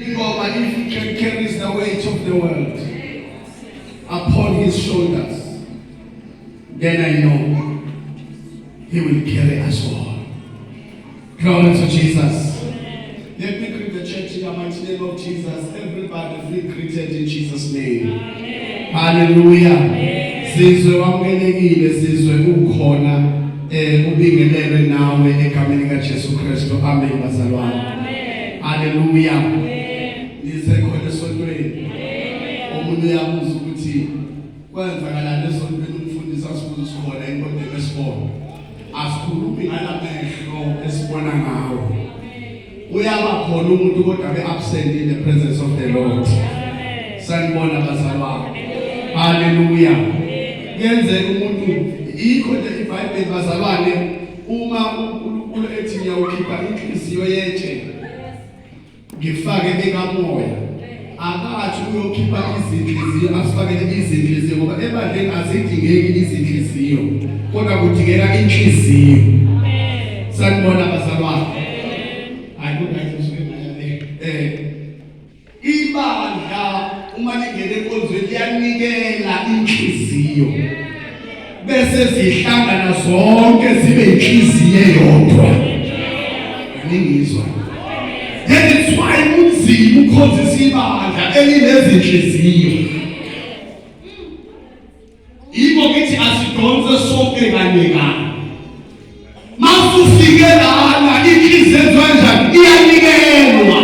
Ingoma if he can carries the weight of the world upon his shoulders, then I know he will carry us all. Glory to Jesus. Let me greet the church in the mighty name of Jesus. Everybody feel greeted in Jesus' name. Amen. Hallelujah. Sizwe wamukelekile sizwe ukhona eh ubingelelwe nawe egameni kaJesu Kristu. Amen bazalwane. Amen. Hallelujah. Amen. Nisekhona esontweni. Amen. Omunye uyabuza ukuthi kwenzakalani esontweni umfundisi asibuza sikhona enkonzweni esibona. Asikhulumi ngalamehlo esibona ngawo. Uyaba khona umuntu kodwa be absent in the presence of the Lord. Sanibona bazalwane. Hallelujah. Kuyenzeka umuntu yikho nje iBhayibheli bazalwane uma uNkulunkulu ethi ngiyawukhipha inhliziyo yetshe ngifake ekamoya akathi uyokhipha izinhliziyo asifakele izinhliziyo ngoba ebandleni azidingeki izinhliziyo kodwa kudingeka inhliziyo. Sanibona bazalwane. Hayi kodwa ngisuke ngayale ibandla uma lingena enkonzweni liyanikela inhliziyo bese zihlangana zonke zibe inhliziyo eyodwa. Ningizwa? That is why kunzima ukukhonzisa ibandla elinezinhliziyo. Yiko ngithi asidonse sonke kanye kanye. Masufike lana inhliziyo enziwa kanjani? Iyanikelwa.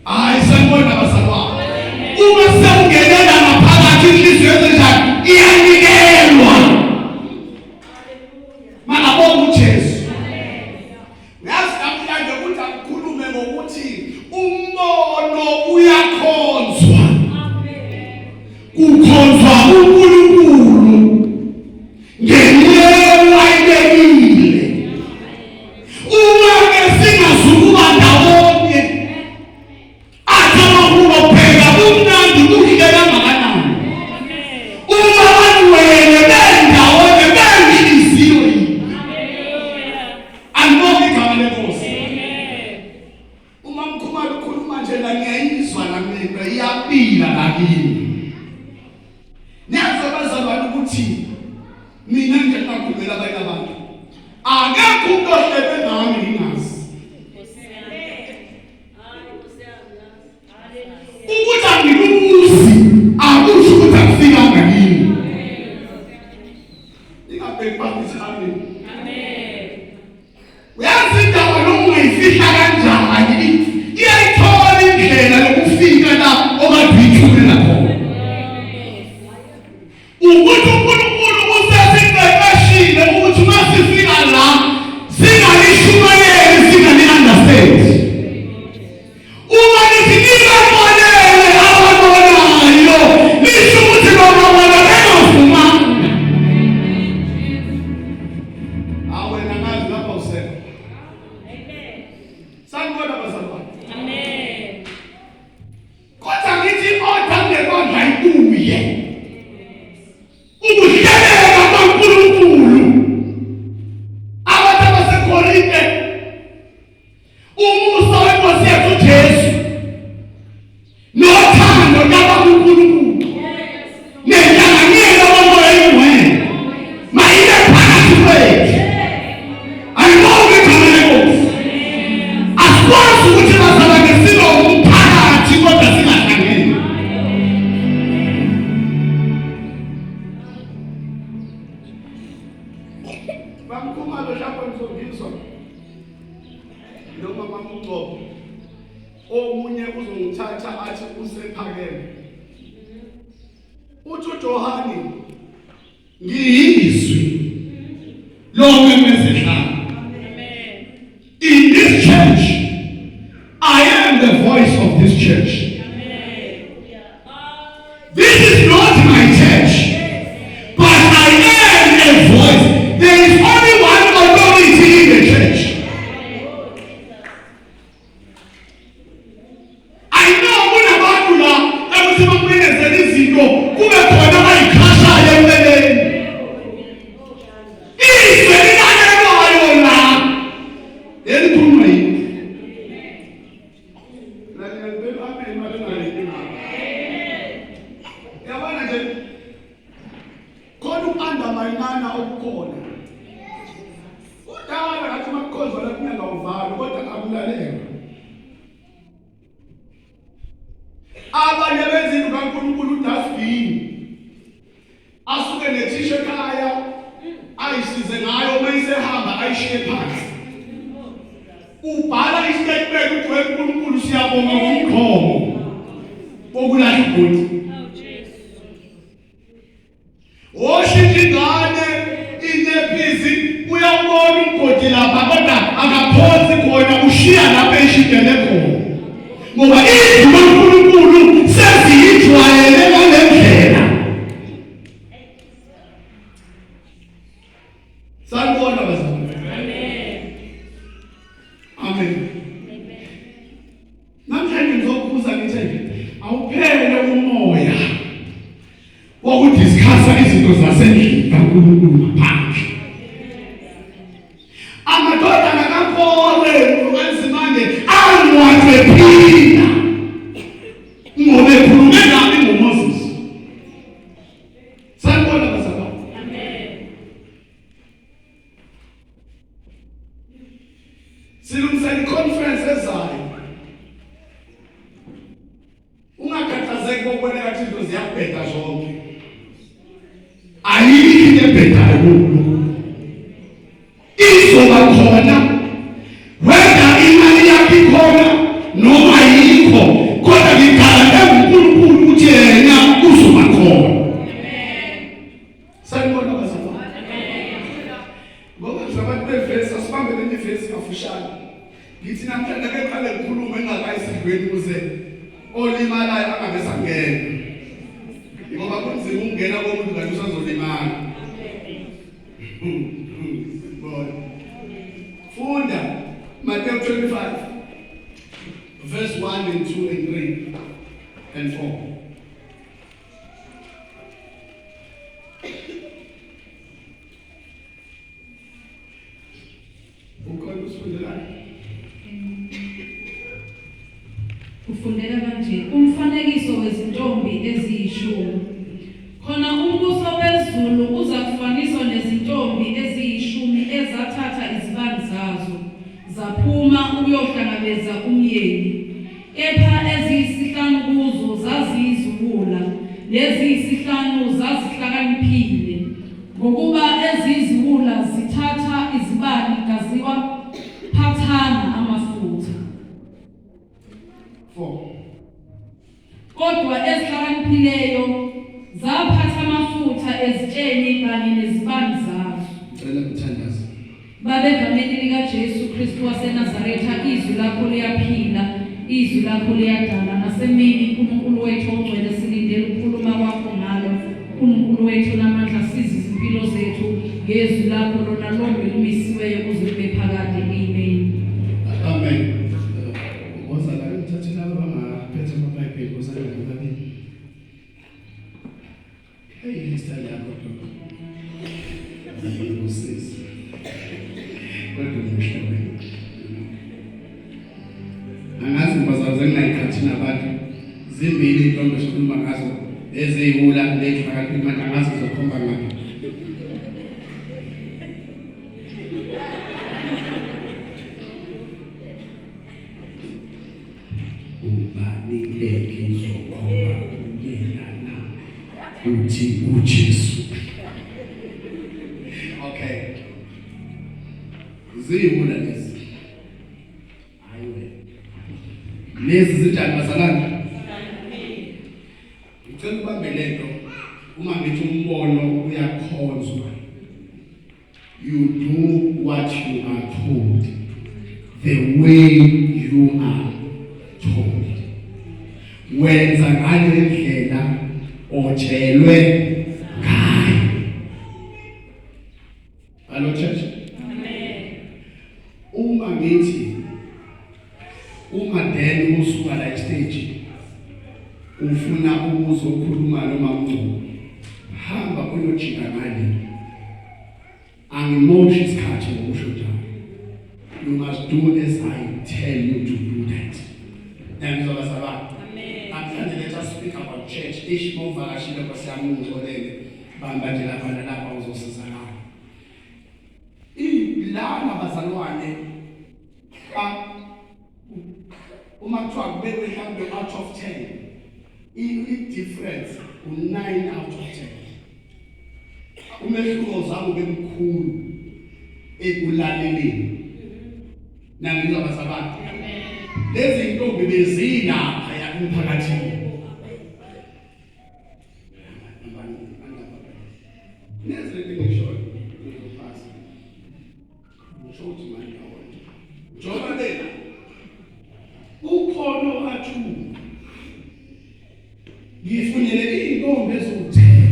Hayi sanibona bazalwane. Uma sewungenela ngaphakathi inhliziyo enzenjani? Iyanikelwa. Makabonga uJesu. Uyazi namhlanje ukuthi akukhulume ngokuthi umbono uyakhonzwa. Kukhonzwa uNkulunkulu ngenceku ayibekile. Uma ke singazukuba ndawonye Athi amahubo bheka kumnandi kuhle kangakanani. Uma banwele bendawonye benhliziyo yinye. Angibonge igama lenkosi. Uma mkhumalo ukhuluma nje la ngiyayizwa nami into iyabila la kimi. Niyazi abazalwane ukuthi mina nje ngakhulumela abanye abantu. Akekho umuntu ohlebe ngami ngingazi. Ukuthi angilubuzi akusho ukuthi akufikanga kimi. Ingabheki phansi amen. Amen. Uyazi indaba noma ungayifihla kanjani iyayithola indlela yokufika la okade uyithulela khona. Ukuthi uNkulunkulu usesiqeqeshile ukuthi uma sifika la singalishumayeli singali-understand. Uma nithi nibaxolele ababonayo lisho ukuthi noma bona bengavumanga. Awena ngazi lapha usekho. Sanibona bazalwane. Amen. Kodwa ngithi i-order ngebandla ibuye. Ukuhleleka kwaNkulunkulu. Abantu abaseKorinte umusa wenkosi yethu Jesu nothando lwabakuNkulunkulu nenhlanganyelo komoya oyingcwele mayibe phakathi kwethu. Ayibonge igama lenkosi. Asikwazi ukuthi bazalwane sibe umphakathi kodwa singahlangene. Bamkhumalo mhlawumbe nizongizwa noma bamugcobo omunye uzongithatha athi usephakeme. Uthi uJohane Ngiyizwi lonke mezihlala. In this church I am the voice of this church. This is not my church, but I am a voice. There is only one authority in the church. I know kunabantu la ekuthi bakubikezela izinto kube khona abayikhashayo empeleni. Izwe lilalelwayo la. Lelikhuluma yini? Lalela ngicela amen mabengaleli ngakho. Yabona nje khona uku-underminana okukhona. Kudala ngathi uma kukhonzwa la kunyanga uvalo kodwa akulalelwa. Abanye benza indlu kaNkulunkulu udustbin. Asuke nethisha ekhaya ayisize ngayo uma isehamba ayishiye phansi. Ubhala istatement uthi weNkulunkulu siyabonga ngomgqomo wokulahla ubhuti. Oshintsha ingane inephizi uyawubona umgodi lapha kodwa akaphonsi khona ushiya lapho eshidele khona. Ngoba indlu kaNkulunkulu seziyijwayele ngale ndlela. Sanibona bazalwane. Amen. Amen. Namhlanje ngizokhuza ngithe awuphele umoya wokudiscussa izinto zasendlini kaNkulunkulu ngaphandle. Amadodana kaKore nokaNzimande angcwatshwe phila ngoba ekhulume kabi ngoMoses. Sanibona bazalwane. Amen. Silungisela iconference ezayo. Ungakhathazeki ngokubona ngathi izinto ziyabheda zonke. Ayikho into ebhedayo kuNkulunkulu. Izoba khona whether imali yakho ikhona noma ayikho, kodwa ngigarante nguNkulunkulu ukuthi yena uzoba khona. Sanibona bazalwane. Ngoba nje abantu bevesi asibambe lenye ivesi kafushane. Ngithi namhlanje ake ngiqale ngikhulume ngingakayi esidlweni ukuze olimalayo angabe sangena. Ngoba kunzima ukungena komuntu kanti usazolimala. Bona. Funda Matthew 25 verse 1 and 2 and 3 and 4. Ukhona usifundelayo? Ufundeka kanje umfanekiso wezintombi eziyishumi. Khona umbuso wezulu uzakufaniswa nezintombi eziyishumi ezathatha izibani zazo zaphuma ukuyohlangabeza umyeni. Kepha eziyisihlanu kuzo zaziyiziwula, neziyisihlanu zazihlakaniphile. Ngokuba eziyiziwula zithatha izibani kaziwaphathanga amafutha. 4. Kodwa ezihlakaniphileyo zaphatha amafutha ezitsheni kanye nezibani zazo. Ngicela ngithandaze. Baba, egameni likaJesu Kristu waseNazaretha, izwi lakho liyaphila, izwi lakho liyadala. Nasemini, Nkulunkulu wethu ongcwele, silindele ukukhuluma kwakho ngalo. Nkulunkulu wethu namandla, siza izimpilo zethu ngezwi lakho lona lodwa elimisiweyo kuze kube phakade. Amen. Amen. Woza la ngithathe laba bangaphethe amaBhayibheli wozana nababili. Hey, hairstyle yakho bro. Ngibusise. Kodwa muhle wena. Angazi ngibazaze ngingayiqhathi nabantu. Zimbili intombi esikhuluma ngazo eziyiwula nezihlakaniphile manje angazi ngizokhomba ngaphi. Ubani engizokhomba kuyena na? Uthi uJesu. Okay. Ziyiwula lezi. Hayi wena. Lezi zinjani bazalwane? Ngicela ubambe lento uma ngithi umbono uyakhonzwa. You do what you are told the way you are told. Wenza ngale ndlela otshelwe ngayo. Hello church. Amen. Uma ngithi uma then usuka la stage ufuna ukuzokhuluma noma mngcono hamba uyojika ngale angimoshi isikhathi ngokusho njalo you must do as I tell you to do that. Niyangizwa bazalwane? Namhlanje let us speak about church. Ish mawuvakashile Nkosi yami ungixolele. Bamba nje lapha nalapha uzosizakala. Lana bazalwane ba uma kuthiwa kubekwe mhlawumbe out of 10 i-difference u-9 out of 10. Umehluko uzange ube mkhulu ekulaleleni. Nangizwa bazalwane? Lezi ntombi bezilapha ya emphakathini. Nezi lento engishoyo ngizopasa. Ngisho ukuthi manje yawona. Njengoba lena ukhona athuka. Ngifunele izintombi eziwuthela.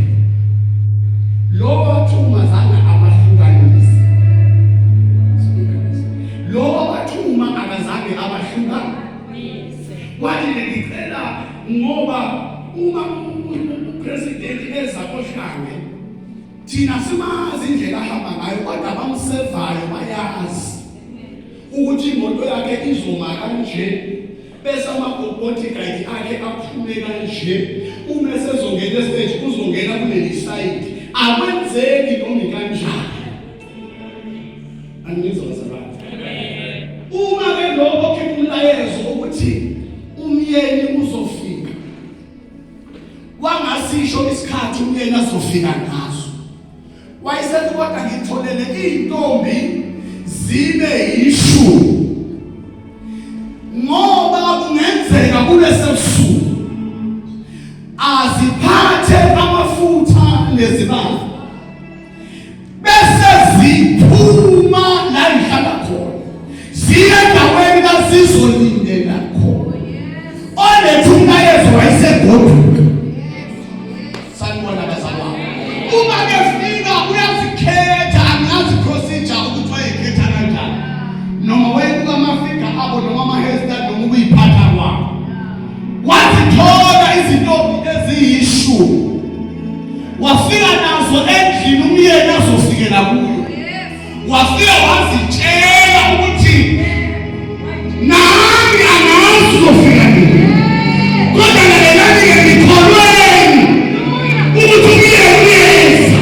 Lo wathuma zange abahlukanise. Lo wathuma akazange abahlukanise. Kwathi ngicela ngoba uma upresident eza koHlange thina simazi indlela ahamba ngayo kodwa abamsevayo bayazi ukuthi imoto yakhe izoma kanje bese amagobhothi guide akhe aphume kanje uma esezongena estage uzongena kuleli side akwenzeki noma kanjani. Angizwa bazalwane. Uma ke lo okhipha umlayezo ukuthi umyeni uzofika wangasisho isikhathi umyeni azofika ngaso, wayesethi kodwa ngitholele izintombi zibe yishumi ngoba kungenzeka kube sebusuku aziphathe amafutha nezibani bese ziphuma la ihlala khona ziye endaweni kasizolindela khona. Oletha umlayezo wayesegoduka. Sanibona bazalwane. Uma kefika uyazikhetha, angazi procedure ukuthi wayekhetha kanjani, noma wayebuka amafika abo noma ama-hairstyle noma ukuyiphatha kwabo. Wazithola izintombi eziyishumi wafika nazo endlini umyeni azofikela kuyo, wafika wazitshela ukuthi nami angazi uzofika nini, kodwa lalelani-ke ngikholweni ukuthi umyeni uyeza.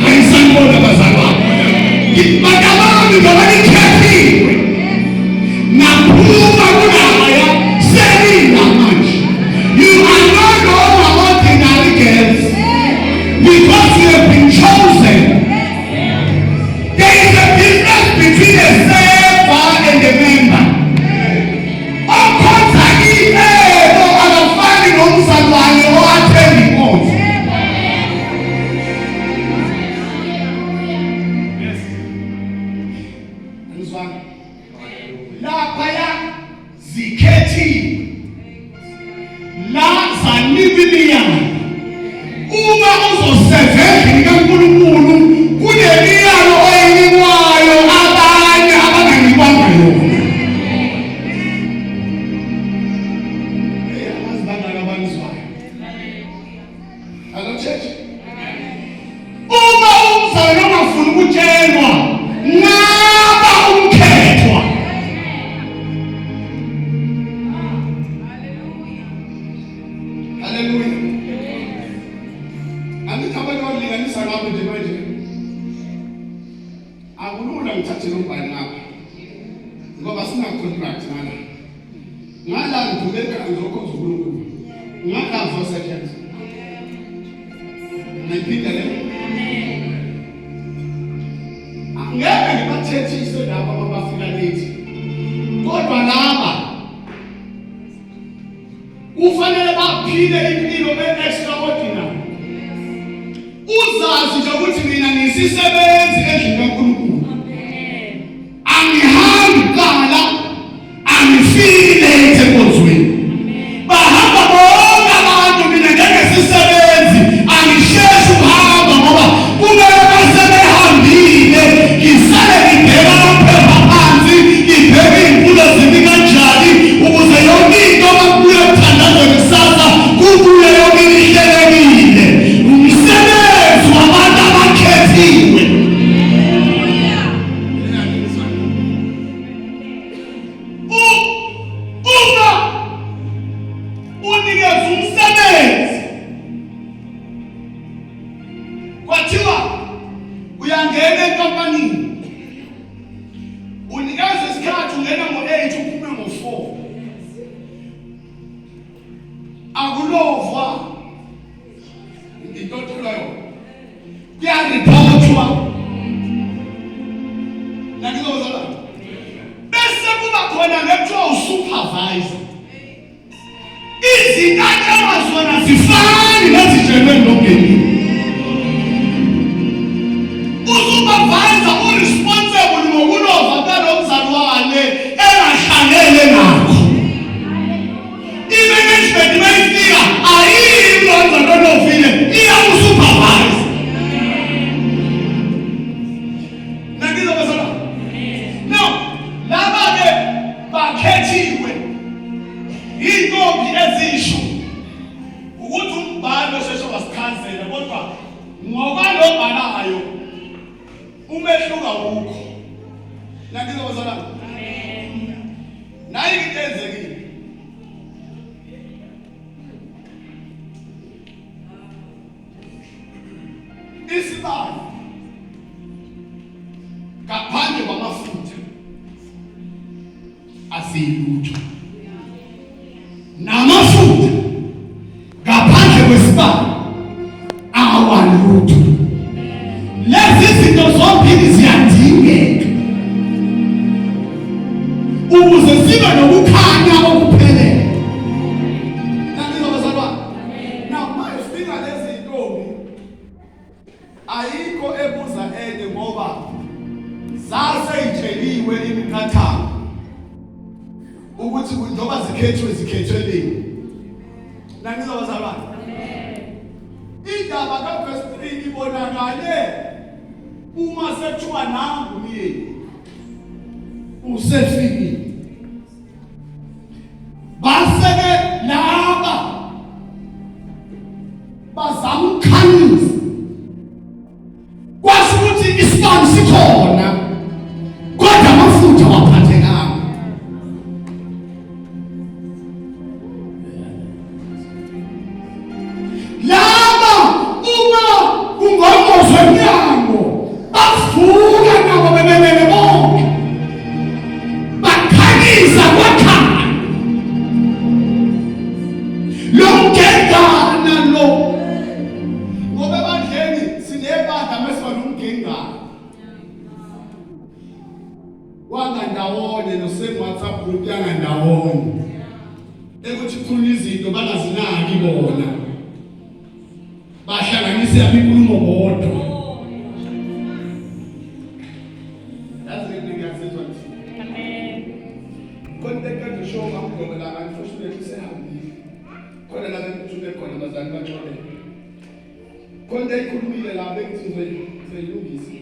Hayi, sanibona bazalwane. Bantabami, ngoba nikhethiwe naphuma kulaya selila manje. You are no longer ordinary girls because you have been chosen. There is a difference between a server and a member. Okhonza icebo akafani nomzalwane owathenga inkonzo. Angizwanga. Laphaya zikhethiwe, la zanikwa imiyalo. Uma uzoseva endlini kaNkulunkulu kunemiyalo oyinikwayo abanye abanganikwanga yona. Hey, angazi bangaka abangizwayo. Hello church. Uma umzalwane ongafuni ukutshelwa, nqaba umkhethwa. Haleluya. Angithi abantu bakulinganisa ngapho nje manje. Akulula ngithathe lo mbhali ngapha. Ngoba sina contract ngala. Ngala ngivume ekhaya ngizokhonza uNkulunkulu. Ngala ngizosebenza. Ngayiphinda le. Angeke ngibathethise laba abafika late. Kodwa laba kufanele baphile impilo e-extraordinary. Uzazi nje ukuthi mina ngisisebenzi endlini kaNkulunkulu. Angihambi kuqala, angifiki late enkonzweni. Bahamba bonke abantu, mina njengesisebenzi angisheshi ukuhamba ngoba kumele bese behambile ngisale ngibheka amaphepha phansi, ngibheke iy'mfundo zimi kanjani ukuze yonke into makubuya kuthandazwe kusasa kubuye yonke into ihlelekile. Umsebenzi wabantu abakhethiwe. Unikeza umsebenzi. Kwathiwa uyangena enkampanini. Unikeza isikhathi ungena ngo-8 uphume ngo-4. Akulovwa. Into othola yona. Kuyariphothwa. Nakizozala. Bese kuba khona nekuthiwa usupervisor. Izinto atshelwa zona zifani nezitshelwe nomngenile. Usupervisor uresponsible ngokulova kalo mzalwane engahlangene nakho. I-management mayifika ayiyi kulo mzalwane olovile, iya kusupervisor. Nangizwa bazalwane? Now, laba ke bakhethiwe intombi ezisho ukuthi umbhalo sheshe wasichazela kodwa ngokwalobhalayo umehluko awukho. Nangizwa bazalwane? Nayi into eyenzekile. Isibani ngaphandle kwamafutha asiyilutho namafutha ngaphandle kwesibani awalutho. Lezi zinto zombili ziyadingeka ukuze sibe nokukhanya okuphelele. Nangizwa bazalwane? Now manje sidinga lezi ntombi ayikho ebuza enye ngoba zaseyitsheliwe imiqathango ukuthi njengoba zikhethiwe zikhethwe nini. Nangizwa bazalwane? Indaba kaverse 3 ibonakale uma sekuthiwa nangu umyeni usefikile. Baseke laba bazama ukukhanyisa kwasho ukuthi isibani sikhona kodwa amafutha awaphathekanga. Laba uma kungqongqozwa emnyango bavuka nabo bebelele bonke bakhanyisa kwakhanya. Lo mgengana lo ngoba ebandleni sinebandla mesiba nomgengana wangandawonye nosame WhatsApp group yangandawonye ekuthi khuluma izinto bangazinaki bona bahlanganise yami inkulumo bodwa. Yazi ke ngiyazizwa nje. Amen. Khona into show ngamgomela unfortunately sehambile. Khona la bengithume khona abazali baxolele. Khona into ayikhulumile la bengithi ngizoyilungisa.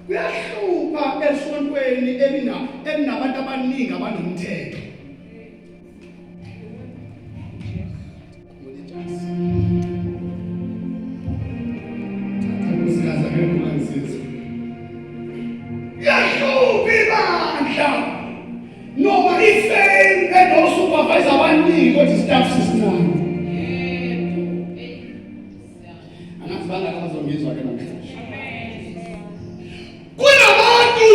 Kuyahlupha esontweni elina elinabantu abaningi abanomthetho. Yahlupha ibandla noma ifame enosupervisor abaningi kodwa istaff sisincane. Angazi bangaka abazongizwa ke namhlanje. Kunabantu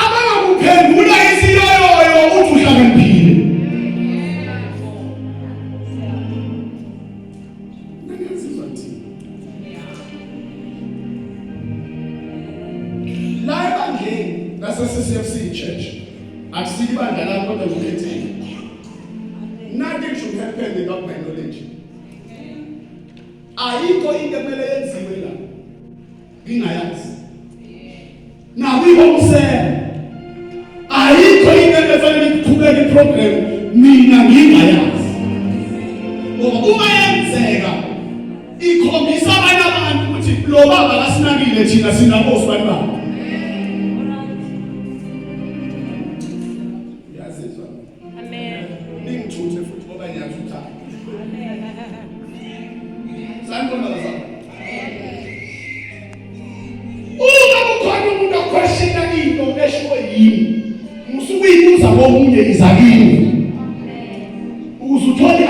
abangakuphendula isiyoyoyo uthi uhlakaniphile. Nangiyazizwa thina. La ebandleni lase-CCFC Church akusilo ibandla lami kodwa ngikhethile. Nothing should happen without my knowledge. Ayikho into ekumele yenziwe la ngingayazi. Nakwi-home ayikho into efanele iqhubeke iprogram mina ngingayazi. Ngoba uma yenzeka ikhombisa abanye abantu ukuthi lo baba kasinakile thina sinabo osibani baba. Uyazizwa? Amen. Ningithuthe futhi ngoba ngiyathutha. Sanibona bazalwane. Uma kukhona umuntu okhweshina into eshiwo yimi, musukuyibuza komunye iza kimi. Ukuze uthole.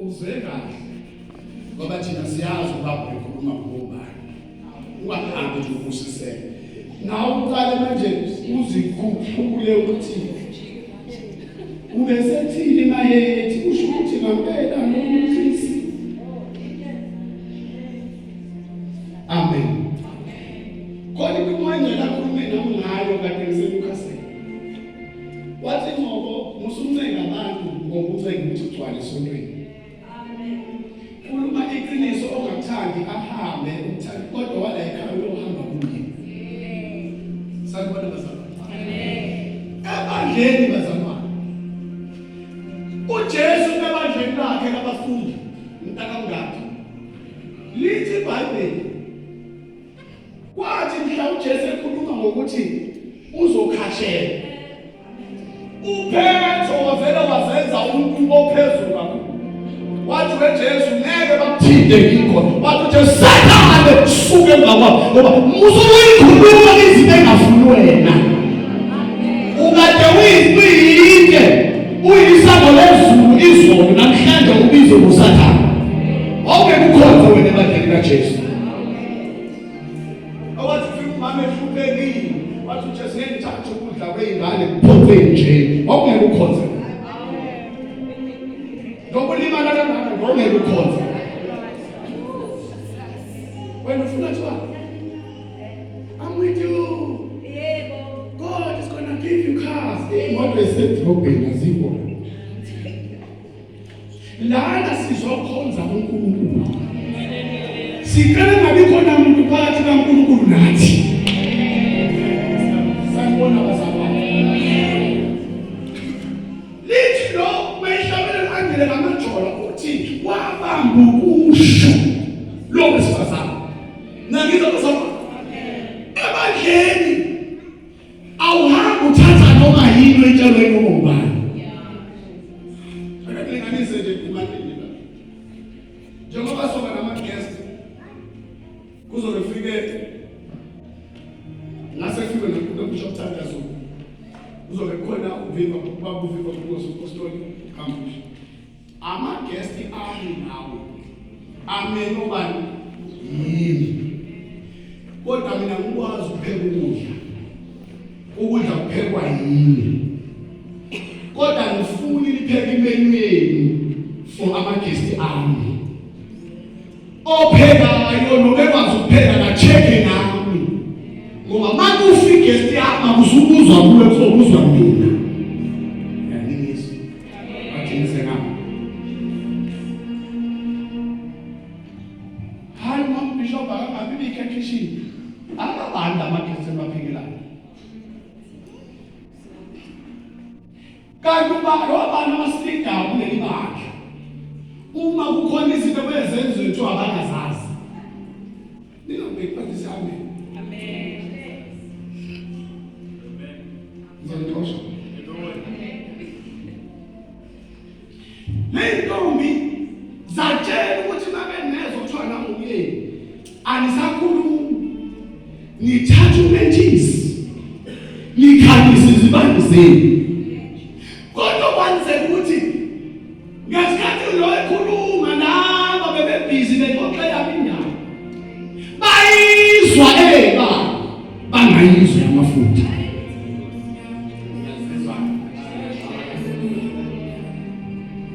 Uzwe kahle. Ngoba thina siyazi ubaba ukhuluma ngobani. Ungahambi nje ubusiseke. Nawe uqale manje uzikhuphule ukuthi ubesethini mayethi kusho ukuthi ngampela lo mKristu. Amen. Khona into uMoya Ongcwele akhulume nami ngayo kade ngiseNewcastle. Wathi Ngcobo musuncenga abantu ngoba ucenga ukuthi ugcwale esontweni. Amen. Khuluma iqiniso ongakuthandi ahambe umthandi kodwa wala ekhaya uyohamba kuye. Sanibona bazalwane. Amen. Ebandleni bazalwane. UJesu ebandleni lakhe labafundi mntakamngadi. Lithi iBhayibheli Kwathi mhla uJesu ekhuluma ngokuthi uzokhashela uPetro wavele wazenza umuntu ophezulu kakhulu. Wathi weJesu ngeke bakuthinte ngikho. Wathi uJesu Sathane suke emva kwami ngoba musukuyikhuluma izinto engafuni wena. Ukade uyinte uyisango lezulu izolo namhlanje ubizwe nguSathane. Wawungeke ukhonze wena ebandleni kaJesu. Owathi ufika umama ehluphekile, wathi uJesu ngeke ngithathe ukudla kwey'ngane kuphonse nje. Wawungeke ukhonze. Ngokulimala kangaka ngongeke ukhonze. Wena ufuna kuthiwa I'm with you. Yebo. God is gonna give you cars. Iy'moto ezisedrobheni azikho. Lana sizokhonza uNkulunkulu. Sicela ngabi khona umuntu phakathi kaNkulunkulu nathi. Sanibona bazalwane. Lithi lo wehlabela angele ngamajolo uthi wabamba ukusho lo wesifazane. Nangizwa bazalwane. Ebandleni awuhambi uthatha noma yini oyitshelwe noma ubani. Ake ngilinganise nje imali la. Njengoba soba nama guest kuzobe kufike ngase kufike noBishop Thandazo. Kuzobe khona uViva ubaba uViva Nkosi uPostoli Kambushi. Ama guest ami nawe. Amen obani yimi. Kodwa mina ngikwazi ukupheka ukudla. Ukudla kuphekwa yimi. Kodwa ngifuni nipheke imenu yenu for ama guest ami. Ophekayo nobekwazi ukupheka ka-check-e nami. Ngoba makufa i-guest yami akuzukuzwa kuwe kuzokuzwa mina. Yaningizwa. Bathini ngami. Hayi mama Bishop akangabi bikho ekhishini. Akabani lama-guest eniwaphekelayo. Kanti ubani obani abasilidayo kuleli bandla? Uma kukhona izinto bezenziwe kuthiwa abangazazi. Ningabheki phansi amen. Amen. Ngizonixosha. Le ntombi zatshela ukuthi mabenezwa kuthiwa nangumyeni anisakhulumi nithatha umentshisi nikhanyise izibani zenu kodwa kwenzeka ukuthi ngesikhathi lo ekhuluma laba bebebhizi bexoxela indaba bayizwa eba bangayizwa yamafutha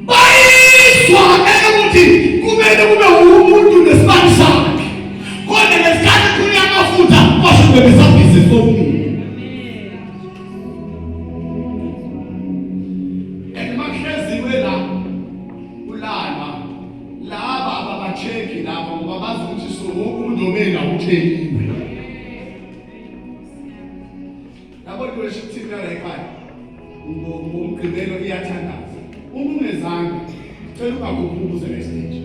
bayizwa ukuthi kumele kube umuntu nesibani sakhe kodwa ngesikhathi khuluma amafutha basuke besabhizi efonini and makuhleziwe la kulalwa laba ababacheki laba ngoba bazi ukuthi so wonke umuntu obela uchekiwe yabo into worship team yala ekhaya ngomgqibelo iyathandaza uma ungezanga cela ungakhuphuki uze nestage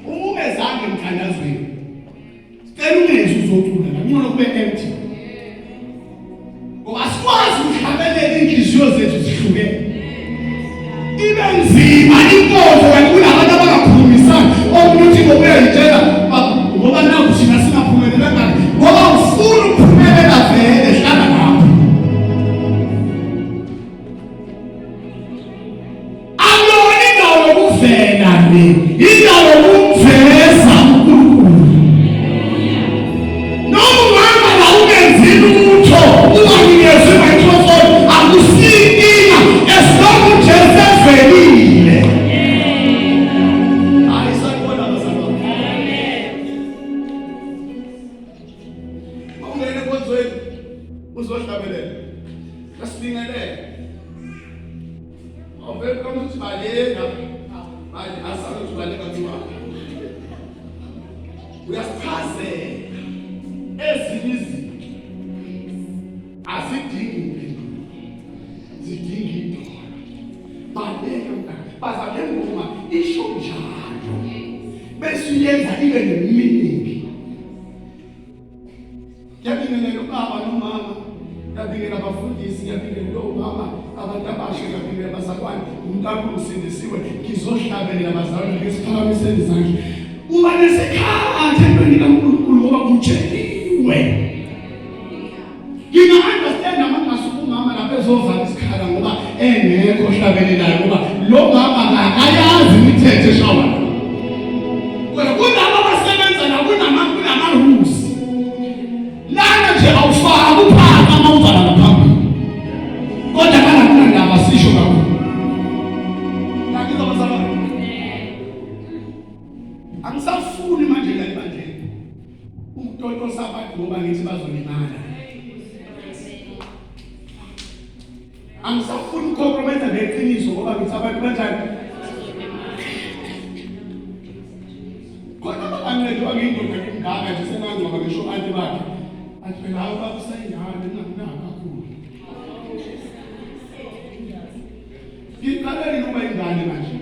uma ungezanga emthandazweni cela ungezi uzocula la ngcono kube empty ngoba asikwazi ukuhlabelela inhliziyo zethu zihlukene ibe nzima inkonzo kanti kunabantu abangakhulumisani omunye uthi ngoba uyayitshela ngoba naku thina singaphumelelanga ngoba ufuna ukuphumelela vele hlala lapho. Wavele ukuthi baleka. Manje asazi ukuthi baleka kuthiwa. Uyasichazela ezinye izinto azidingi impendulo, zidinga idolo. Baleka mntana, baza le ngoma isho njalo bese uyenza ibe neminingi. Ngiyabingelela ubaba nomama, ngiyabingelela abafundisi, ngiyabingelela omama, abantu abasha, ngiyabingelela abazalwane. Umntakho usindisiwe, ngizohlabelela abazalwane ngisiphakamiseni izandla. Uba nesikhathi entweni kaNkulunkulu ngoba utsheliwe. Nginga-understand uma ngasuka umama lapho ezovala isikhala ngoba engekho ohlabelelayo ngoba lo mama akayazi imithetho eshawa. Kodwa kunabo abasebenza la kunama-rules. Lana nje awufaki uphaka uma uvala ngaphambili. Kodwa kana kunandaba sisho kakhulu. Ngakizwa bazalwane. Angisafuni manje la ebandleni. Ukutotosa abantu ngoba ngithi bazolimala. Angisafuni ukucompromise neqiniso ngoba ngithi abantu banjani. Khona abancedwa ngiyindoda ngimngaka nje sengangcwaba ngisho anti bakhe. Athi phela hawu baba usayingane ngingakunaki kakhulu. Ngiqalele ukuba ingane manje.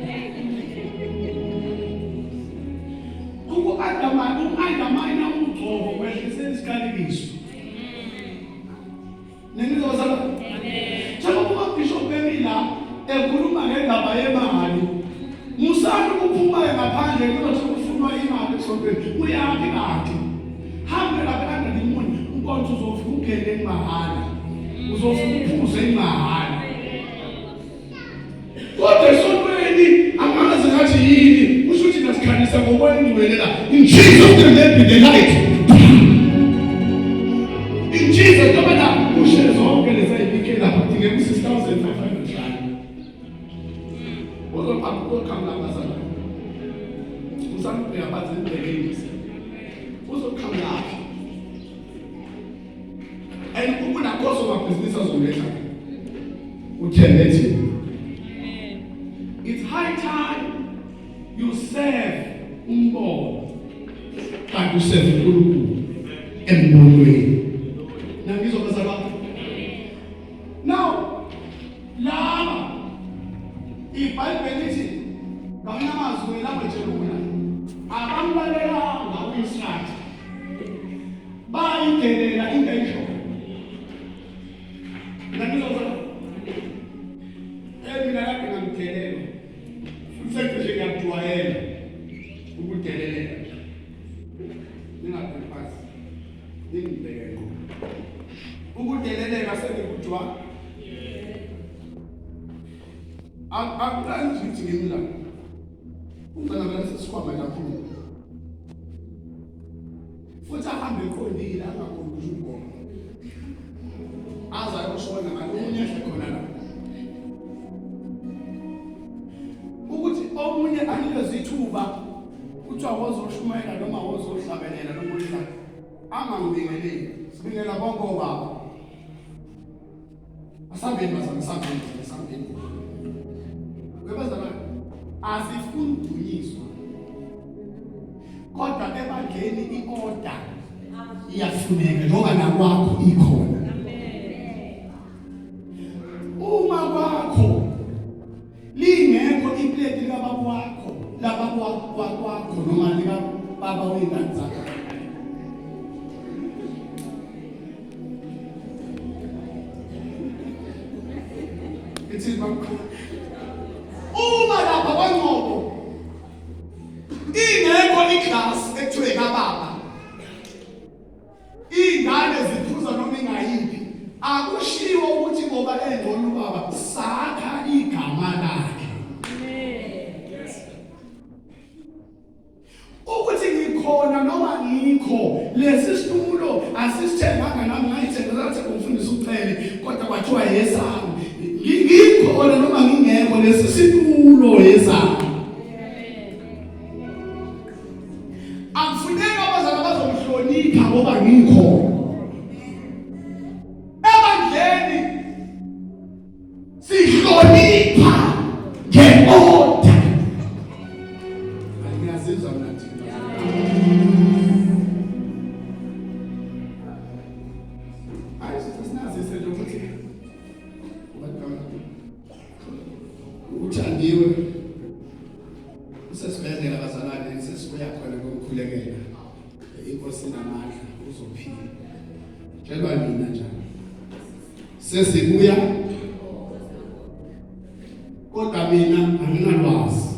Uku-undermine, uku-undermine ugcobo kwehlise isiqalekiso. Ningizwa bazalwane? Njengoba uBishop bemi la ekhuluma ngendaba yemali. Musani ukuphuma ngaphandle kuzothi kufunwa imali esontweni. Uyaphi kanti? Hambe lapha kanti inkonzo uzofika ungene mahhala. Uzofika uphuze mahhala. Kodwa esontweni angazi ngathi yini kusho ukuthi nasikhanyisa ngokwengcwele la. In Jesus name there be the light. In Jesus noma la kushe zonke lezi ayibike lapha kudingeka u-6500 rand. Uzoqhamuka bazalwane. Usanubheka phansi nibheke Uzoqhamukaphi? And kunakho somabhizinisi azoletha. Uthembe thina. It's high time you serve umbono. Kanti userve uNkulunkulu embonweni. Nangizwa bazalwane. Now laba iBhayibheli lithi ngamanye amazwi ngelanguage elula abamlalelanga u-Israyeli bayidelela into ayishoyo. Nangizwa mina kade ngangidelelwa futhi sengicishe ngiyakujwayela ukudeleleka. Ningabheki phansi, ningibheke ngqo. Ukudeleleka sengikujwa. Akuqali nje ukuthi ngimi la. Umntwana vele sesikhwama kakhulu. Futhi ahambe eqondile angakhoni kusho ubhongo. Aze ayoshona ngalomunye ehle khona la. Ukuthi omunye anikeze ithuba kuthiwa wozoshumayela noma wozohlabelela noma uhlala angangibingeleli. Sibingelela bonke obaba. Asambeni bazalwane, asambeni, asambeni. Webazalwane, asifuni ukudunyiswa. Kodwa ebandleni i-order iyafuneka njengoba nakwakho ikhona. Uma kwakho lingekho ipleti likababa wakho, lababa wakwakho noma likababa wey'ngane zakho. Ithini bamkhulu? Uma lapha kwaNgcobo ingekho iglass ekuthiwe kababa ingane ziphuza noma ingayiphi akushiwo ukuthi ngoba engcono ubaba sakha igama lakhe ukuthi ngikhona noma ngikho lesi situlo asisithenganga nami ngayithenga ngathi umfundisi ucele kodwa kwathiwa yesami ngikhona noma ngingekho lesi situlo yesami akufuneki abazali bazomhlonipha ngoba ngikhona ebandleni sihlonipha. Uthandiwe usesibhedlela bazalwane, sesibuya khona kokukhulekela. Inkosi inamandla, uzophila. Tshelwa nina njalo. Sesibuya kodwa mina anginalwazi.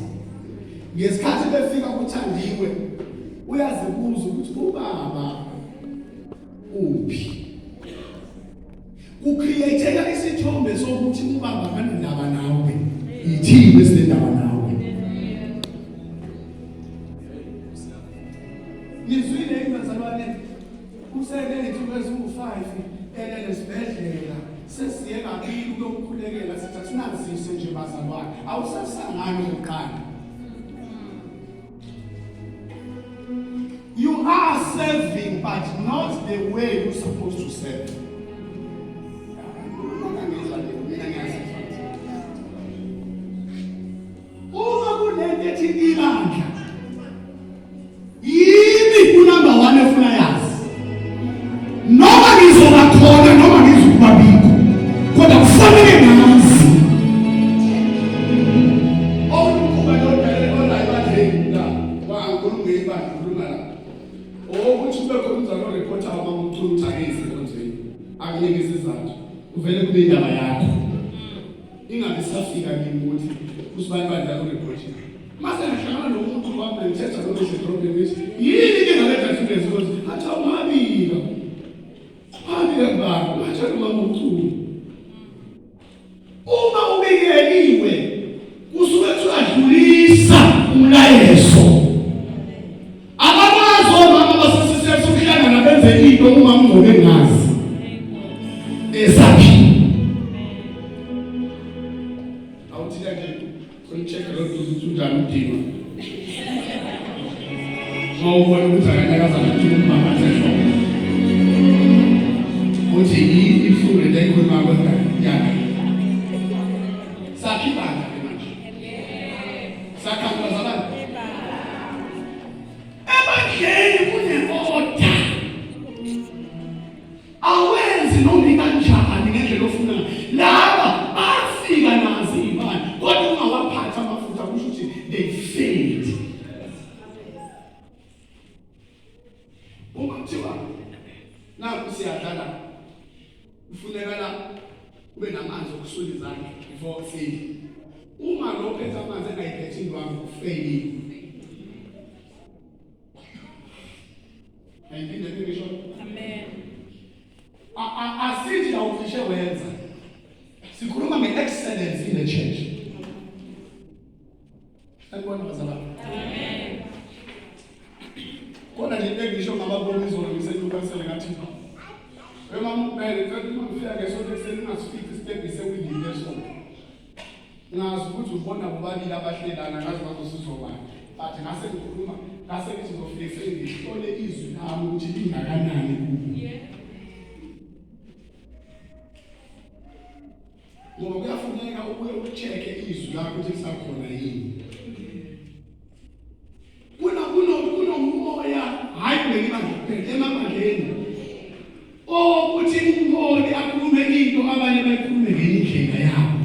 Ngesikhathi befika kuThandiwe uyazibuza ukuthi ubaba uphi. Kucreateka isithombe sokuthi ubaba akanandaba nawe, yithini esinendaba nawe. Nizwile yini bazalwane, usele izinsuku eziwu-5 elele esibhedlela, sesiye kabili ukuyokhulekela, sithi asinazise nje bazalwane, awusasangani okokuqala. You are serving but not the way you're supposed to serve. Uma kunento ethi ibandla yimi unumber 1 efuna yazi. Noma ngizoba khona noma ngizokuba bikho kodwa kufanele ngazi. Owumkhuba lo dale ola ebandleni la wangikhuluma ngebandla ngikhuluma la. Owokuthi kube khona umzali oreporta uma umchunu ukuthi akezi enkonzweni akunike isizathu kuvele kube indaba yakho. Ingabe safika kimi ukuthi usibani bandla ureportile. Mase ngihlangana nomuntu wami ngithetha lokho edrobheni ngithi yini ke ngaletha mfundisi ukuthi athi awungabika. Wabika kubani? Watshela umama umchunu. Uma ubikeliwe kusuke kuthiwa dlulisa umlayezo. Abakwazi omama basesisese ukuhlangana benze into uma umngcobo engazi. Esaphi? Awuthina nje ucheck lo ukuthi unjani udinwa. Mawubona ukuthi akanyakaza ukuthi umama asehloko. Uthi ibuhlungu lento ayikhuluma kodwa yana. Sakhi ibandla ke manje. Sakha bazalwane. Ebandleni kune-order. Awenzi noma ikanjani ngendlela ofuna. Laba bafika nazo izibani kodwa ungawaphathi amafutha kusho ukuthi they failed. Uma kuthiwa nakhu siyadlala kufunekala ube namanzi okusula izandla before sidle. Uma lo phethe amanzi engayiphethe indwangu ufeyilile. Ayiphinde ngisho. Amen. Asithi awucishe wenza. Sikhuluma nge-excellence in the church. Sanibona bazalwane. Amen. Khona nje into engisho ngababona izolo ngiseNewcastle ngathi wemama ubhele ngicela uma ngifika ngesonto ekuseni ungasifici isitebhisi ewindini lesonto. Ngazi ukuthi ubona bobabili abahlelana ngazi bazosizwa bani. But ngase ngikhuluma ngase ngithi ngizofike sengihlole izwi lami ukuthi lingakanani kubo. Ngoba kuyafuneka ubuye ucheck izwi lakho ukuthi lisakhona yini. Kuna kuno kunomoya hayi kuleli bandla kuphela emabandleni okuthi umholi akhulume into abanye bayikhulume ngenye indlela yabo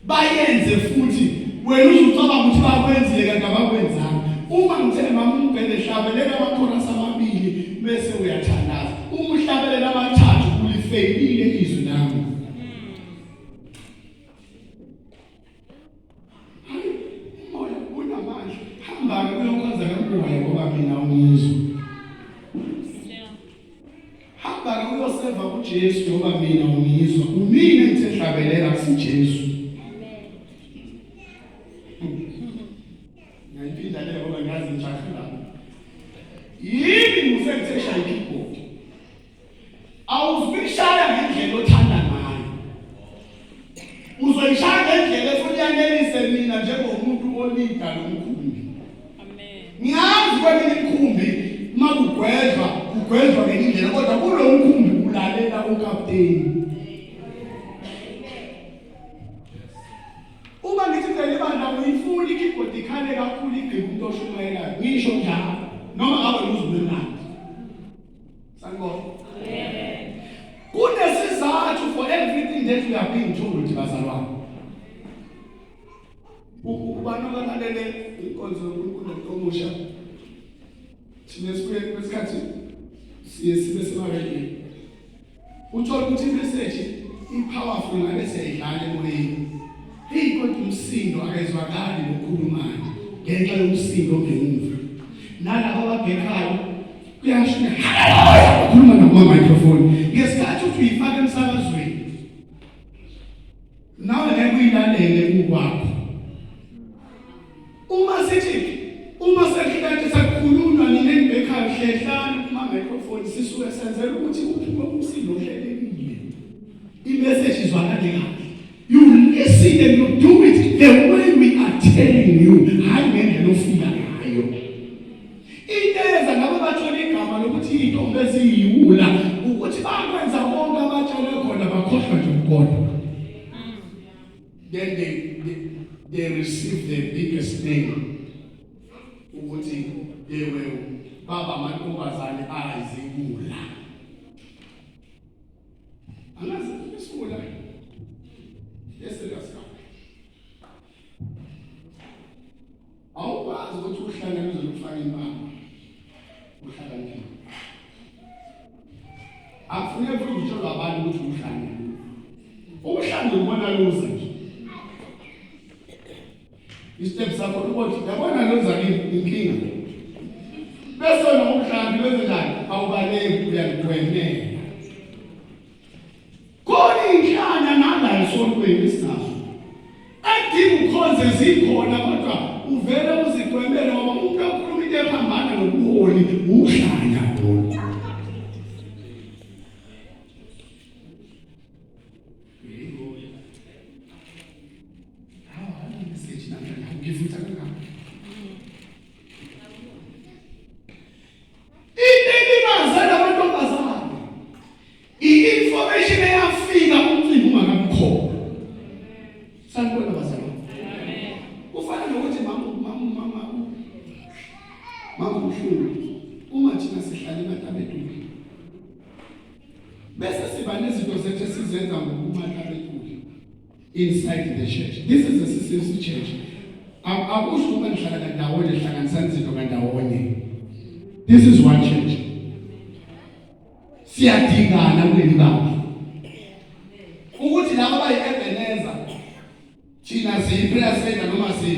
bayenze futhi wena uzucabanga ukuthi bakwenzile kanti abakwenzanga uma ngithe mama umbhede hlabelela amakhorasi amabili bese uyathandaza uma uhlabelela amathathu ulifeyilile izwi lami. Hayi, umoya unamandla. Hamba-ke uyokhonza kamoya ngoba mina ungizwa. Hamba-ke uyoseva kuJesu ngoba mina ungizwa. Umina engithe hlabelela kusiJesu. Ngiyayiphinda le ngoba ngiyazi ngijahe lapho. Yini ngusengithe shaya i-keyboard. Awuzuyishaya ngendlela othanda ngayo. Uzoyishaya ngendlela efuna yanelise mina njengomuntu olida lo mkhumbi. Amen. Ngiyazi kweminye imikhumbi uma kugwedlwa kugwedlwa ngenye indlela kodwa kulo mkhumbi ulalela ukapteni. Uma ngithi kuleli bandla uyifuni ikeyboard ikhale kakhulu igqibe umuntu oshumayelayo ngisho njalo noma ngabe uzwe mnandi. Sanibona. Amen. Kunesizathu for everything that we are being told bazalwane. Ubani obalalele inkonzo yoNkulunkulu nokumusha? Thina sibuye kwesikhathi siye sibe semaredini. Uthola ukuthi imessage ipowerful ngabe siyayidlala emoyeni. Hey, kodwa umsindo akezwakali ngokhulumayo ngenxa yomsindo ongemuva. Nalabo ababhekayo kuyasho haleluya ukhuluma nakuma microphone ngesikhathi uthi uyifaka emsakazweni. Nawe ngeke uyilalele kukwakho. Uma sithi uma sekuhleke sekukhulunywa nina enibhekhayo hlehlani kuma microphone sisuke senzela ukuthi kuphume umsindo ohlelekile. I-message izwakale kahle. You listen and you do it the way we are telling you. Hayi ngendlela ofika ngayo. Into eyenza labo bathola igama lokuthi iy'ntombi eziyiwula ukuthi bakwenza konke abatshelwe khona bakhohlwa nje ukukodwa. Then they received the biggest name ukuthi they were baba amantombazane ayiziwula. Angazi isiwula eserious kabi. Awukwazi ukuthi uhlangane uze ufake impama. Uhlakaniphile. Akufuneki futhi utshelwe abantu ukuthi uhlangene. Uhlangene ubona luza nje. Istep sakho ukuthi yabona loza inkinga. Bese nomhlambi wenze njani? Awubaleki uyaligwemela. Khona inhlanya nala esontweni esinazo. Edinga ukhonze zikhona kodwa uvele uzigwemele ngoba umuntu okhuluma into ephambana nobuholi uhlanya lona. Hawu, message namhlanje ngivutha kangaka. Into elimaze lamantombazane i-information eyafika umcimbi ungakabikhona. Sanibona bazalwane. Kufana nokuthi mama mama mama mama ubuhlungu uma thina sihlala ematabetuli bese siba nezinto zethu esizenza ngokumatabetuli inside the church. This is the CCC church. Akusho ukuba nihlala kandawonye hlanganisani izinto kandawonye. This is one church. Siyadingana kuleli bandla. Ukuthi laba bayi-Ebenezer thina siyi-prayer center noma si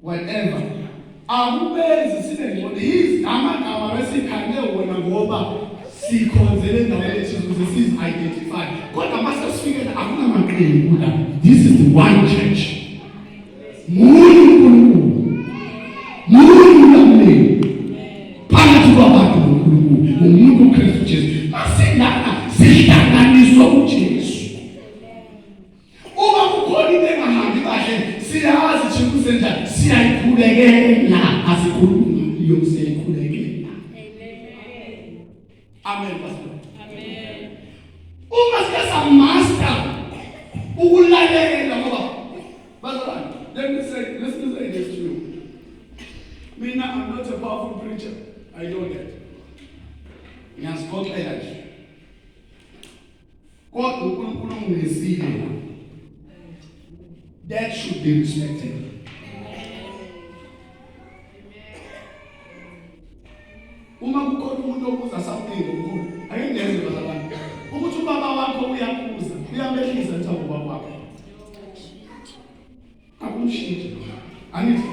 whatever akubenzi sibe ngcono amagama besikhande wona ngoba sikhonzele endaweni ethize ukuze sizi-identify kodwa uma sesifikela akunamaqembu la. This is the one church. Munye uNkulunkulu, munye umlamuleli phakathi kwabantu noNkulunkulu, umuntu uKristu Jesu. Masingana sihlanganiswa kuJesu. Uma kukhona into engahambi kahle siyazi thina kusenjani, siyayikhulekela, asikhulumi ngayo, siyayikhulekela. Amen pastor. Amen. Uma sike samaster ukulalela ngoba bazalwane, let me say this to you. Mina, I'm not a powerful preacher. I know that. Ngiyazixoxela nje. Kodwa uNkulunkulu unginisile. That should be respected. Uma kukhona umuntu obuza something ngokukhulu, ake ngeze bazalwane. Ukuthi ubaba wakho uyakhuza, uyamehlisa nje ubaba wakho. Akumshintshi. Angithi.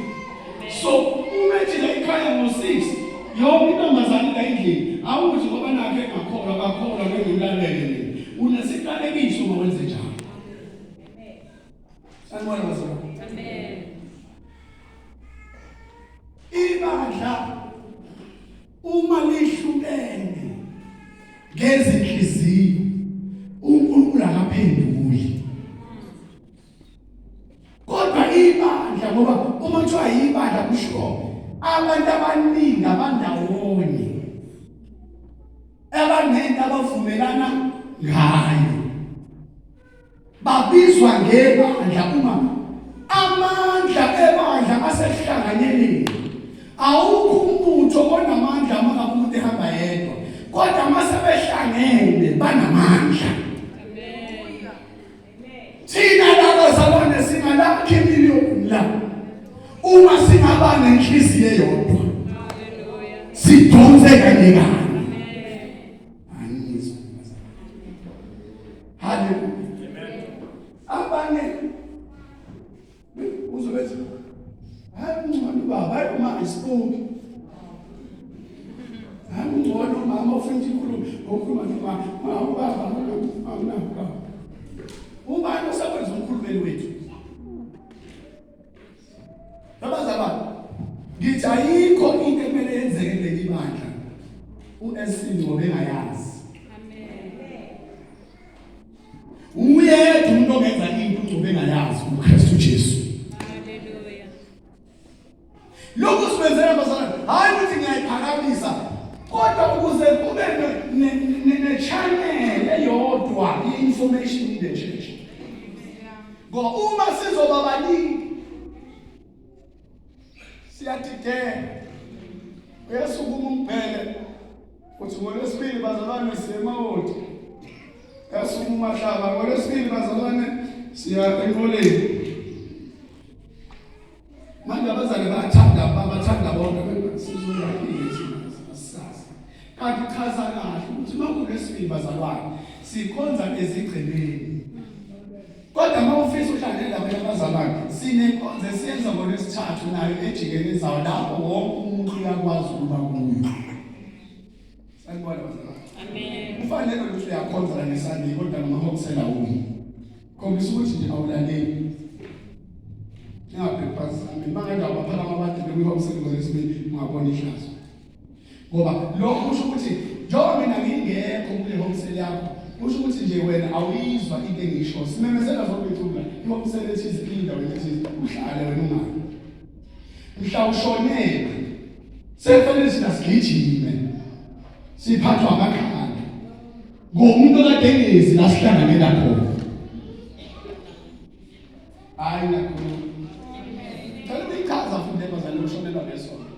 So uma ethi la ekhaya ngo-6 yonke intombazane la endlini awuthi ngoba nakhe engakholwa akakholwa ngeke ngilalele mina. Unesiqalekiso uma wenze njalo. Sanibona bazalwane. Amen. Ibandla uma lihlukene ngezinhliziyo uNkulunkulu akaphenduli. Kodwa ibandla, ngoba uma kuthiwa ibandla kusho abantu abaningi abandawonye abanento abavumelana ngayo babizwa ngebandla. Uma amandla ebandla asehlanganyeleni, awukho umbutho onamandla uma ngabe umuntu ehamba yedwa, kodwa uma sebehlangene banamandla. Thina labazalwane singalakha imiliyoni. La uma singaba nenhliziyo eyodwa sidonse kanye kanye. Angizwa. Haleluya. Abanye uzobethi hayi ungcono baba, hayi uma isipoki. Hayi ungcono mama ufuna ikhuluma, ukhuluma noma ubaba awunakho. Ubani osakwenza umkhulumeli wethu? Abazalwane, ngithi ayikho into ekumele yenzeke kuleli bandla uSC Ngcobo engayazi. Amen. Uyedwa umuntu ongenza into uNgcobo engayazi, uKristu Jesu. Hallelujah. Lokhu sikwenzela bazalwane, hayi ukuthi ngiyayiphakamisa, kodwa ukuze kube ne-channel eyodwa ye-information in the church. Ngoba uma sizoba baningi siyadideka. Uyasukuma umbhele uthi ngolwesibili bazalwane siya emawoti. Uyasukuma umahlaba ngolwesibili bazalwane siya enqoleni. Manje abazali bayathanda babathanda bonke sizoyaphile thina asisazi. Kanti chaza kahle ukuthi makulesibili bazalwane sikhonza ezigcemeni. Kodwa uma ufisa uhlangane nabanye abazalwane sinenkonzo esiyenza ngolwesithathu nayo ejikelezayo lapho wonke umuntu uyakwazi ukuba kuyo. Sanibona bazalwane. Amen. Kufanele ukuthi uyakhonza la ngeSunday kodwa noma hokusela uyi. Khombisa ukuthi nje awulaleli. Ningabheki phansi amen. Manje abaphakama abantu bekuyihomsela ngolwesibili ungabona ihlazo. Ngoba lokho kusho ukuthi njengoba mina ngingekho kule homsel yakho kusho ukuthi nje wena awuyizwa into engisho. Simemezela zonke ithula. Ihomsel ethize indawo ethize uhlale wena ungayi. Mhla ushonelwe sekufanele thina sigijime siphathwa amakhanda ngomuntu okade engezi la sihlanganela khona. Hayi nakhuluma. Cela uyichaza futhi bazalwane ushonelwa ngesonto.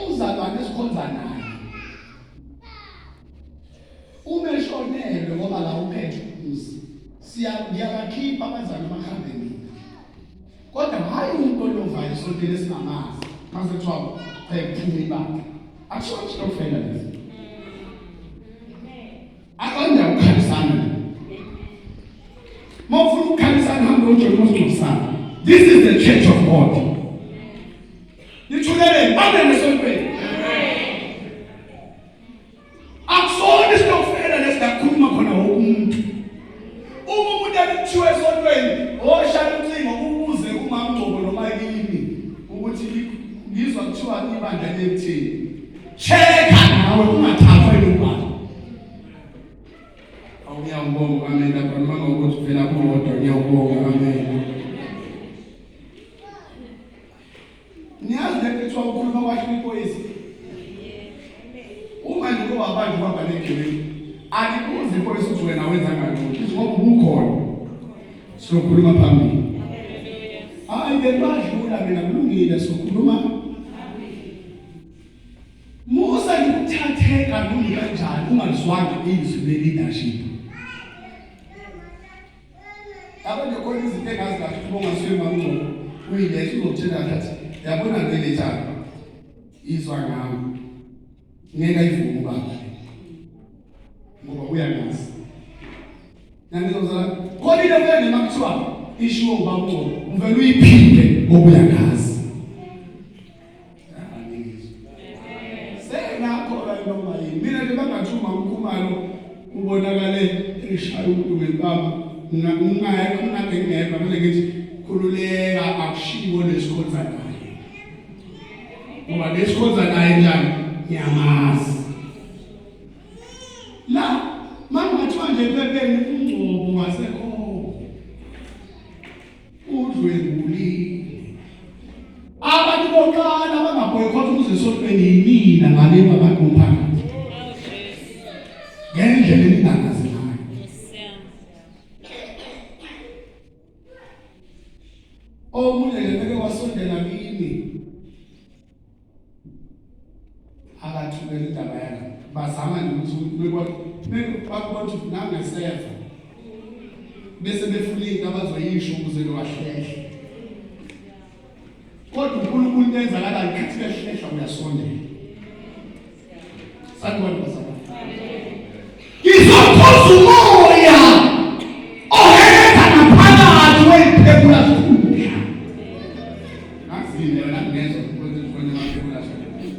Umzalwane esikhonza naye uma eshonelwe ngoba la uphethe umuzi siya ngiyabakhipha abazali bahambe mina kodwa hayi umuntu olovayo esontweni esingamazi mase kuthiwa phuma ibandla akusho isitokfela lesi akanda ukukhalisana uma ufuna ukukhalisana hamba ujoyina umasingcwabisana. This is the church of God. Nithuleleni amen esontweni. Akusona isitokfela lesingakhuluma khona wonke umuntu. Uma umuntu akuthiwa esontweni, oshaya ucingo ubuze kumamngcobo noma kimi ukuthi ngizwa kuthiwa ibandla lethini. Checka nawe ungathathwa yilobandla. Awuyawubonga amen lapha noma ngokuthi vela kuwodwa ngiyawubonga amen. Niyazi lento kuthiwa ukhuluma kwakhe iphoyisa. Uma nje kuba abantu baba negebengu, alibuzi iphoyisa ukuthi wena wenza ngalutho, ithi ngoba ubukhona. Siyokhuluma phambili. Hayi bebadlula mina kulungile sokhuluma. Musa ngikuthatheka noma kanjani ungalizwanga izwi le-leadership. Yabo nje khona izinto engazi kahle ukuthi bongasuye mamngcobo uyilethe uzokutshela kahle athi yabona le lethana izwa ngami ngeke ayivume ubaba ngoba uyangazi. Nangizozala khona into efana noma kuthiwa ishiwo ubaba ungcobo uvele uyiphinde ngoba uyangazi. Senakho la noma yini. Mina nje bangathi uMamkhumalo ubonakale eshaya umuntu ngempama ngingayekho ngingade ngingeva mina ngithi khululeka akushiwo lesikhonza naye. Ngoba lesikhonza naye njani ngiyamazi. La mangathiwa nje ephepheni uNgcobo wasekho Udlwengulile. Abantu bokuqala abangaboycott ukuze esontweni yinina ngale kwabantu bomphakathi. Ngendlela eningangazi ngayo. Omunye nje beke wasondela kimi akathumela indaba yala bazama nje ukuthi bakubona ukuthi nangeseva. Bese befuna into abazoyisho ukuze lowahlehle. Kodwa uNkulunkulu into enzakalayo ikhathi behlehla uyasondela. Sanibona bazalwane. Ngizokhoza umoya oheletha ngaphakathi weyiphekula sikhundla. Ngazini wena ngezwa ukuthi khona amaphekula sikhundla.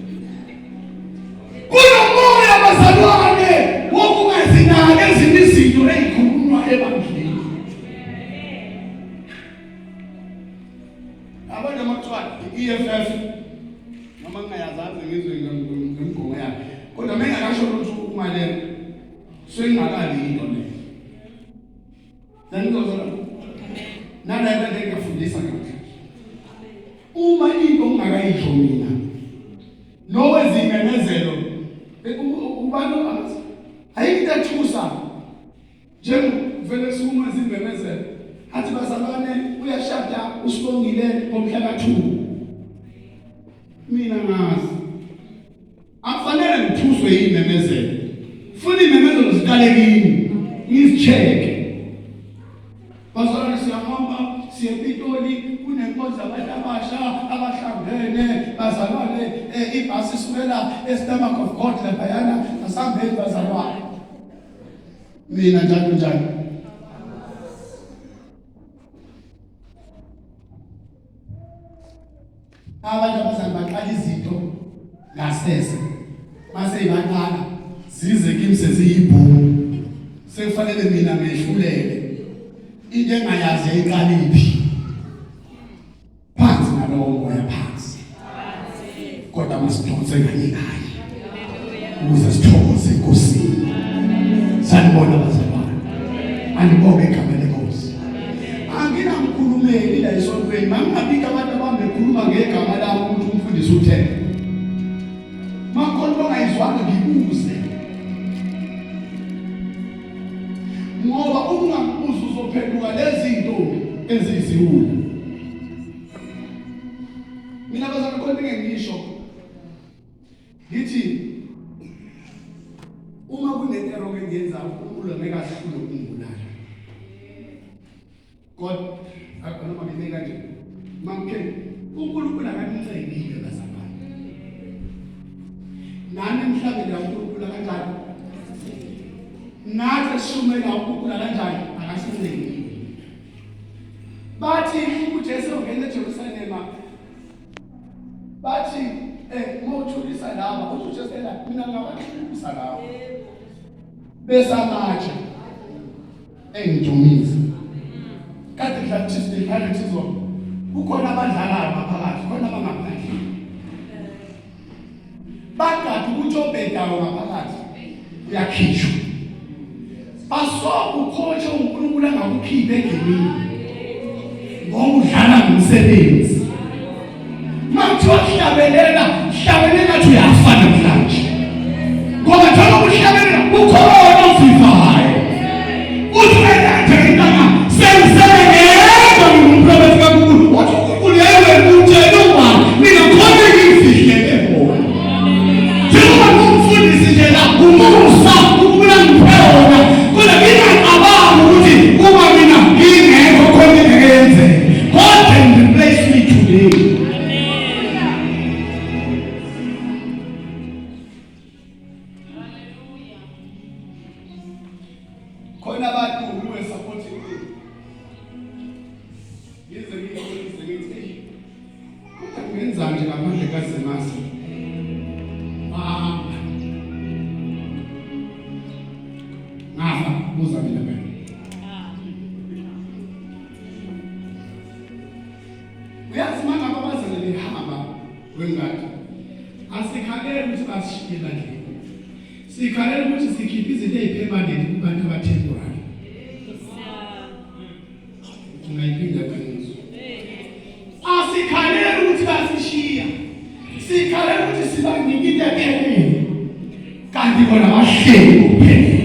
Kunomoya bazalwane wokungazinaki ezinye izinto ezikhulunywa ebandleni. Abantu amakuthiwa i-EFF noma ngingayazazi ngizwe ngemigomo yakhe kodwa uma engakasho lutho umalema seyingakali into leyo nangizozona nalento nje ngiyafundisa namhlanje uma into ungakayisho mina nowezimemezelo ubantu ayikho into ethusa Njengokuvele sukuma izimemezelo athi bazalwane uyashada usibongile ngomhla ka-2 mina ngazi akufanele ngithuswe yimemezelo funa imemezelo ziqale kimi ngizicheke bazalwane siyahamba siye ePitoli kunenkonzo abantu abasha abahlangene bazalwane eh, ibhasi isukela eStomach of God laphayana asihambeni bazalwane mina njalo njalo abantu abazali baqala izinto ngasese mase ibaqala zize kimi seziyibhomu sekufanele mina ngehlulele into engayazi yayiqaliphi phansi nalowo moya phansi kodwa masidonse kanye naye ukuze sithokoze enkosini sanibona bazalwane andibonge igama lenkosi anginamkhulumeli la esontweni mangingabika abantu ababekhuluma ngegama lami ukuthi umfundisi uthe makhona ongayizwanga ngibuze ngoba ungambuza uzophenduka lezi zintombi eziyiziwula mina bazalwane khona into engisho ngithi uma kunento erong engiyenzayo uNkulunkulu angeke ahlule ukungibulala God noma ngime kanje mamke uNkulunkulu akanicengile bazalwane nani emhlabeni la uNkulunkulu kanjani nathi esishumela uNkulunkulu kanjani akasincengile bathi uJesu ongena eJerusalema bathi eh mawuthulisa laba uthi uJesu ela mina ngabathulisa laba besamatshe engidumisa kade kudlala Tuesday Pirates izolo kukhona abadlalayo ngaphakathi khona abangaphandle bagade ukuthi obhedayo ngaphakathi uyakhishwa basoka ucoach uNkulunkulu angakukhipha egemini ngoba udlala ngomsebenzi Makuthiwa hlabelela, hlabelela ngathi uyafa namhlanje. Ngoba njengoba uhlabelela kukhona ozivayo. Uthi elethe intanga sengisele ngedwa ngingumprofethi kaNkulunkulu. Wathi uNkulunkulu yena utshele ubani mina khona ngifihlele bona. Njengoba ngumfundisi nje la umusa ukuba ngiphe wona kodwa ngingacabangi ukuthi uma mina ngingekho khona ingeke yenzeke. God can replace me today. Khona abantu who were supporting me. Ngize ngixolise ngithi hey kodwa ngenzani nje ngaphandle kaZimasa. Bahamba. Ngafa buza mina phela. Uyazi uma ngabe abazali behamba wengadi asikhaleli ukuthi basishiye ebandleni. Sikhalela ukuthi sikhiphe izinto ezipermanent kubantu abatemporary. Ungayiphinda qiniso. Asikhaleli ukuthi basishiya. Sikhalela ukuthi sibanike into ephelele. Kanti bona bahleli ngokuphelele.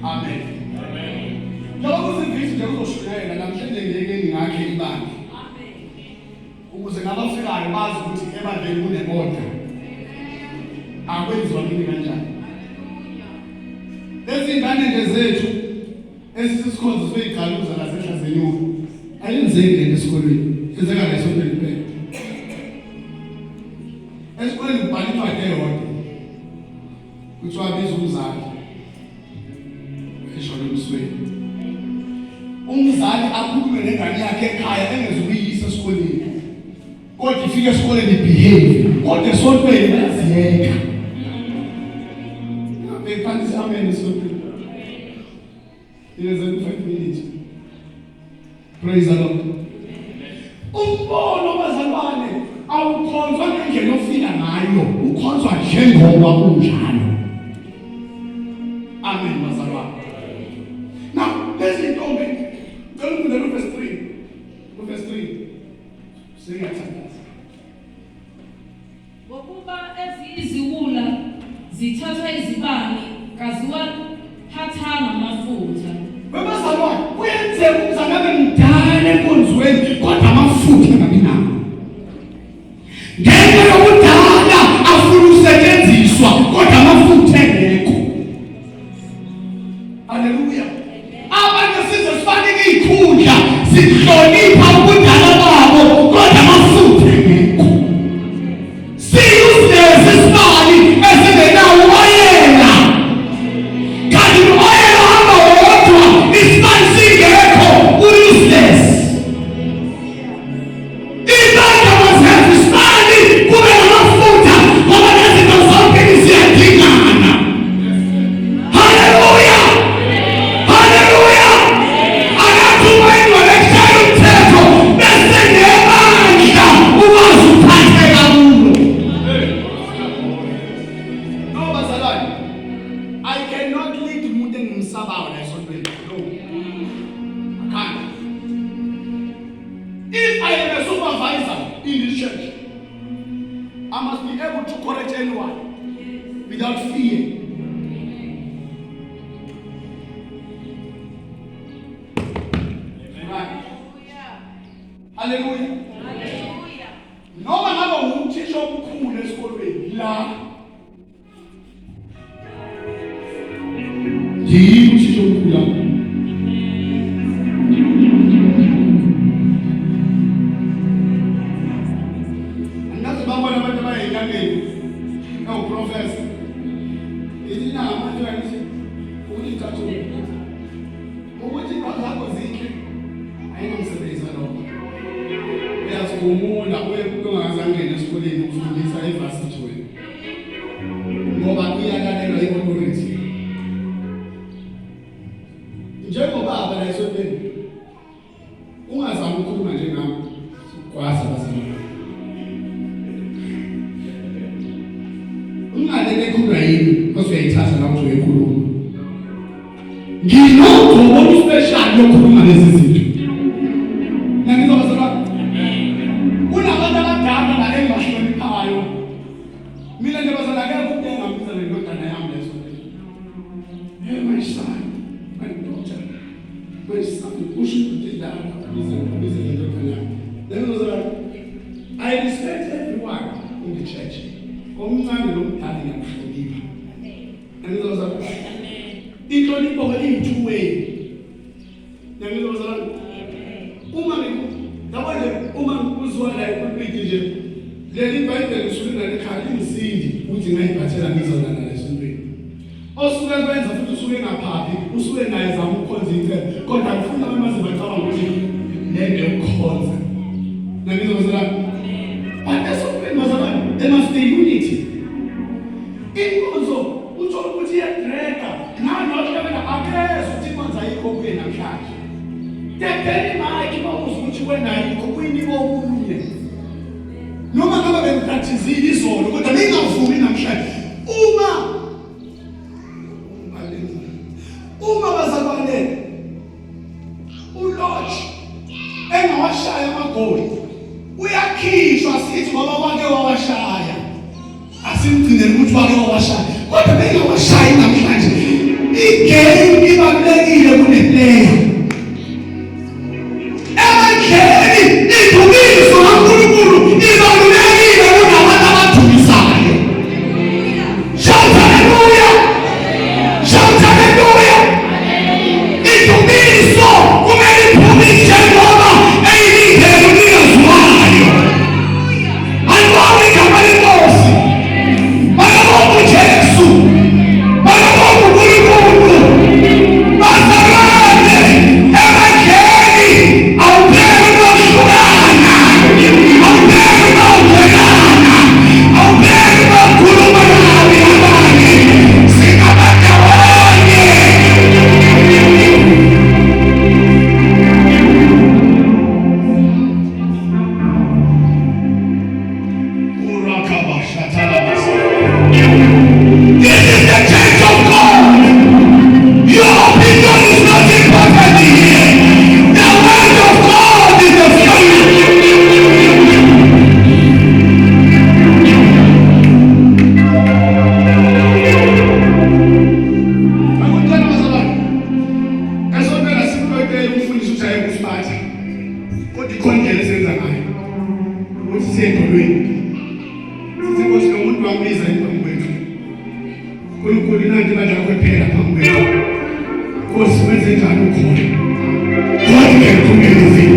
Amen. Amen. Njengoba kuzivisi nje uzoshumayela namhlanje ngeke ngingakhe ibandla. Amen. Ukuze nabafikayo bazi ukuthi ebandleni kuneborder. Akwenziwa kimi kanjani. Lezi ngane nje zethu esisikhonza sibeyigaluza la zehla zenyuka. Ayenzeki lento esikolweni. Yenzeka la esontweni kuphela. Esikolweni kubhala incwadi eyodwa. Kuthiwa biza umzali. Eshona emsweni. Umzali akhulume nengane yakhe ekhaya engezukuyisa esikoleni. Kodwa ifike esikoleni behave, kodwa esontweni bayaziyeka. Ngiyaphansi amen esontweni. Iyenze 5 minutes. Praise the Lord. Umbono bazalwane awukhonzwa ngendlela ofika ngayo, ukhonzwa njengoba unjalo. Amen bazalwane. Now, lezi ntombi, ngicela ufunde verse 3. Verse 3. Singiyathandaza. Ngokuba eziyiziwula zithatha izibani kaziwaphathanga amafutha. Webazalwane, kuyenzeka umzali abe mdala enkonzweni kodwa amafutha angabi nawo. Ngenxa yobudala afuna ukusetshenziswa kodwa amafutha engekho. Haleluya. Abantu size sibanike izikhundla sihlonipha ubudala babo kodwa amafutha engekho. Siyuseless isibani esingenawo oyela. Kanti oyela hamba wodwa isibani singekho useless. Ibandla mazenza isibani kube namafutha ngoba nezinto zonke ziyadingana. Haleluya! Haleluya! Akathuma ingcwele ekushaya umthetho bese nebandla ukwazi ukuphatheka kulo. No bazalwane, I cannot lead umuntu engimsabayo la esontweni. No. I can't. If I am a supervisor in this church, I must be able to correct anyone without fear. Right. Hallelujah. Hallelujah. Noma ngabe umthisha omkhulu esikolweni la. Yini uthisha omkhulu lapho? Angaze babona abantu abayinyangeni. Ewuprofessor. Ithi na abantu bakithi ukuthi icathulo. Ukuthi ingane zakho zinhle ayinamsebenzi lokho. Uyazigumula uye kungazange angene esikoleni ukufundisa evarsity wena. Ngoba iyalalelwa i-authority. Njengobaba la esontweni ungazami ukukhuluma njengami Kwazi abazalwane. Ungalele ekhuluma yini bese uyayithatha la uthi uyayikhuluma. Nginogcobo oluspecial lokukhuluma lezi zinto. Ngiyangizwa bazalwane? Kunabantu abadala la engibahloniphayo. Mina nje bazalwane akekho umuntu engambiza nendodana yami leso. Hey my son, my daughter, my son, usho ukuthi la bize bize nendodana yami. Then bazalwane, I respect everyone in the church. Omncane nomdala ngiyamhlonipha. Ngiyangizwa bazalwane? Inhlonipho ke iyi-two way. Ngiyangizwa bazalwane? Uma ngiku yabo nje uma ngikuzwa la epulpit nje leli Bhayibheli lisuke nalekhaya lingisindi ukuthi ngayiphathela ngizona nalesontweni. Osuke kwenza futhi usuke engaphaphi, usuke naye zama ukukhonza icebo. Kodwa ngifuna abantu baze bacabanga ukuthi le nto yokukhonza. Ngiyangizwa bazalwane? But esontweni bazalwane there must be unity. Inkonzo uthola ukuthi iyadraga nanohlabela akezwa ukuthi inkonzo ayikho kuye namhlanje. Dedela imayikhi uma uzwa ukuthi wena ayikho kuyinika okunye. Noma ngabe bengipracticile izolo kodwa ningavumi namhlanje. Uma Uma bazalwane uLodge engawashaya amagoli uyakhishwa sithi ngoba wake wawashaya asimgcinele ukuthi wake wawashaya kodwa bengawashayi namhlanje igame ibalulekile kuneplayer ebandleni indumiso kaNkulunkulu ibalulekile kunabantu abadumisayo. Shout hallelujah! Shout hallelujah! uNkulunkulu nanti ibandla lakho liphela phambi kwethu. Nkosi wenze njani ukhona? God can do anything.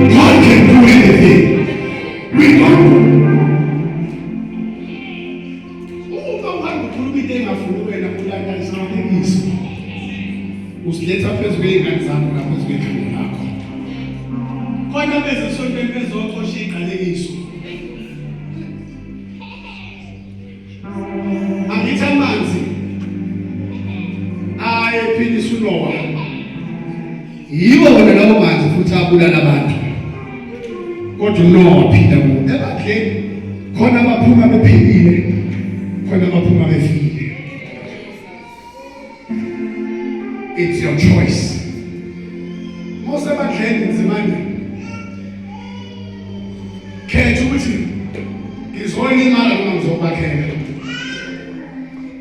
God can do anything. We don't. Uma uhamba ukhuluma into engafuni wena ulanda isiqalekiso. Usiletha phezu kwey'ngane zakho naphezu kwekhanda lakho. Khona beze esontweni bezoxosha iy'qalekiso. Angithi amanzi ayephilisa uNowa. Yiwo wona lawo manzi futhi abulala abantu. Kodwa uNowa waphila kuwo. Ebandleni khona abaphuma bephilile, khona abaphuma befile. It's your choice. Mosebandleni nzimane. Khetha ukuthi ngizolimala noma ngizobakhela.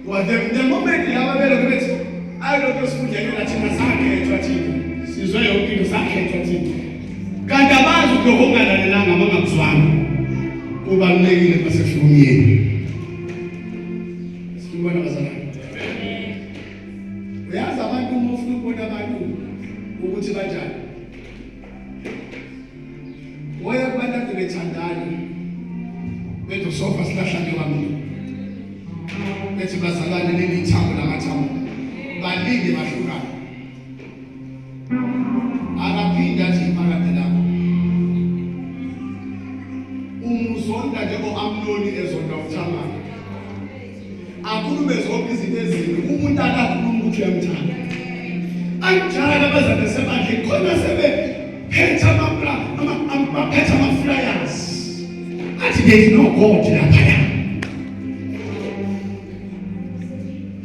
Well, the moment laba belokhu bethi ayi lokho esifundele thina sakhethwa thina sizwe yonke into sakhethwa thina kanti abazi ukuthi lokho ongalalelanga abangakuzwanga kubalulekile uma sekufika umyeni. Sibona bazalwane. Uyazi abantu uma ufuna ukubona abantu ukuthi banjani. Woya kubantu ade bethandana. Bethi sofa silahlane wami. Bethi bazalwane leli thambo lamathambo. Balinde bahlukane. Akaphinde athi iphakade lakho. Umuzonda njengo-Amnoni ezonda uThamar. Akhulume zonke izinto ezimbi umuntu akakhuluma ukuthi uyamthanda. Anjalo abazalwane sebandleni khona sebephethe baphethe ama-flyers athi there is no God laphaya.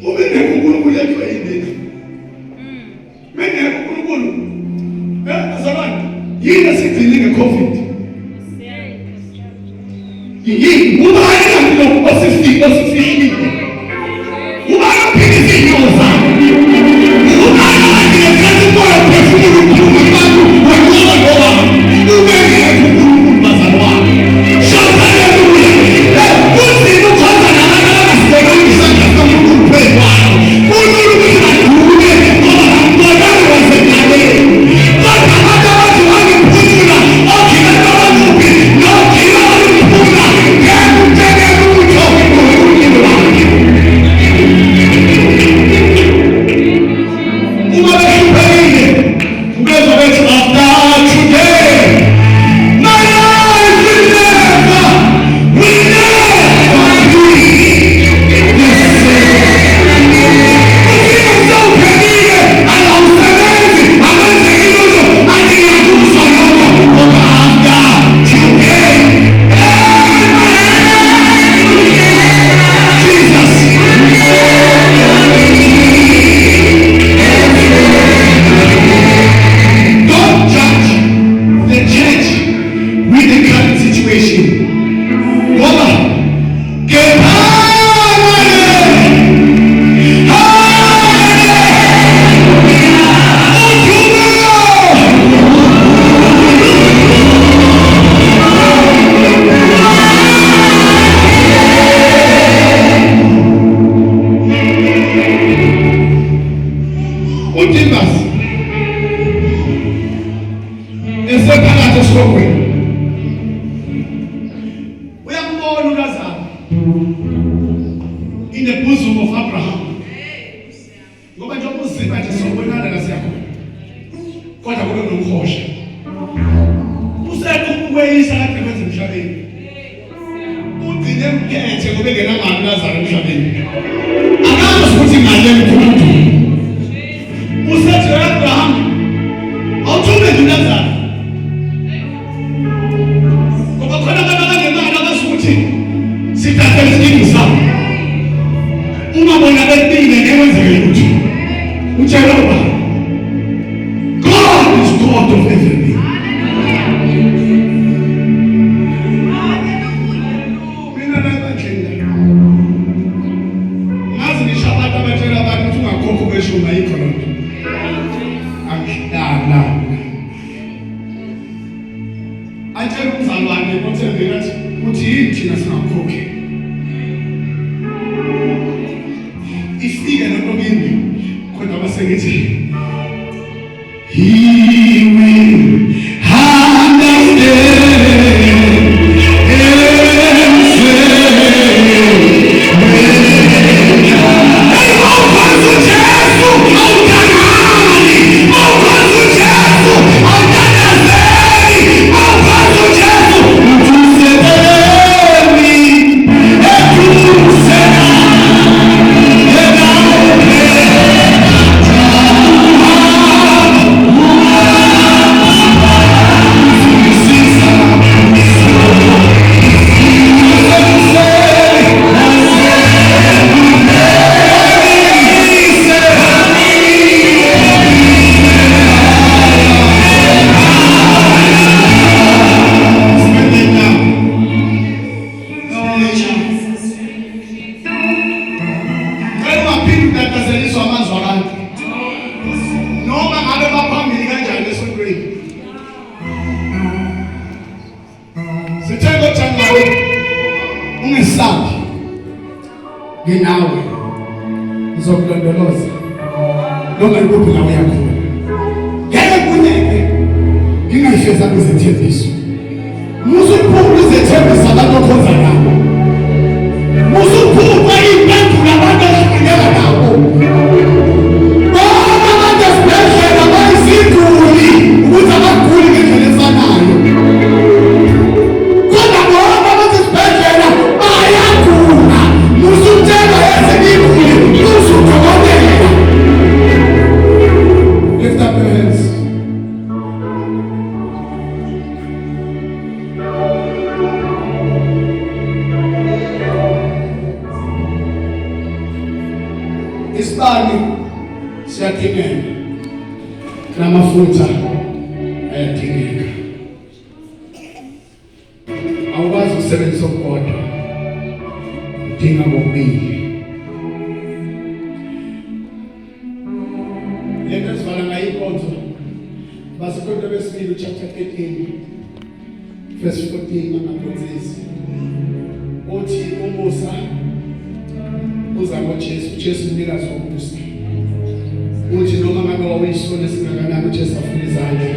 Uma ingekho uNkulunkulu ethiwa yini lena? Mengekho uNkulunkulu. Eh bazalwane, yini esigcine ngeCovid? Yini? Ubani kanti lo osifike osifihlile? Ubani ophikisa iy'nyawo zakhe? Ubani kanti ngesikhathi umoya uphefumula uphuma kubantu wenqoba ngoba ubengekho uNkulunkulu bazalwane. Shout hallelujah. Kunzima ukukhonza nabantu abangasibonanga isandla sikaNkulunkulu phezu kwakho. Kulula ukuthi baduke ngoba bambonanga wasekuqaleni. Kodwa abantu abathi wangiphucula ogila noma kuphi nogila wangiphucula ngeke utshele lutho ngokunyini wakhe. Uma behluphekile ubezwa bethi after today my life will never be the same. Usewuphelile, awusebenzi, akwenzeki lutho, athi ngiyakuzwa lokho, kodwa after today, Jesus. Don't judge the church with the current situation. Ngoba kepha uDimas esephakathi esihogweni uyambona uLazaro in the bosom of Abraham ngoba njengoba uziba nje sobonana la siyakhona kodwa kube nomhosha useqhuba ukweyisa kade kwenza emhlabeni ugcine emphethe ngoba engenamali uLazaro emhlabeni akazi ukuthi imali emkhulu usethi Abraham awuthume nje uLazaro ngoba khona abantu abanemali abazi ukuthi sithathe isidingo sabo uma bona bebile ngeke kwenzeke lutho utshela uba God is God of everything. Mina la ebandleni la ngazi ngisho abantu abatshela abantu ukuthi ungakhokhi ubeshumi ayikho loo nto angihlala atshela umzalwane othembeka athi uthi yini thina singakhokhi. Sengithi he will understand and say, Hey, mawukhonza uJesu, awudangali. Mawukhonza uJesu, awutatazeli. Mawukhonza uJesu, uthi usekeleni, eduze Cela ungaphinde utatazeliswa amazwi abantu. Noma ngabe baphambili kanjani esontweni. Sithe ngoJanuwari ungesabi nginawe ngizokulondoloza noma ikuphi la uya khona. Ngeke kunyeke ngingayifezanga izethembiso. Musa ukuphuma izethembiso abantu okhonza nabo. Musa ukuphuma iy'mpendulo abantu ohlanganyela nabo. Bonke abantu esibhedlela bayiziguli ukuthi abaguli ngendlela efanayo. Kodwa bonke abantu esibhedlela bayagula. Musa ukutshelwa ezinye iy'guli, musa udokotela. Lift up your hands. Isibani siyadingeka namafutha ayadingeka. Awukwazi ukusebenzisa okukodwa, udinga kokubili. Lento esivala ngayo inkonzo baseKorinto besibili chapter 13 verse 14 mangaphonsisi uthi umusa uza ngoJesu, uJesu umnikazi womusa. Uthi noma ngabe wawuyisoni esingakanani uJesu afuna izandla.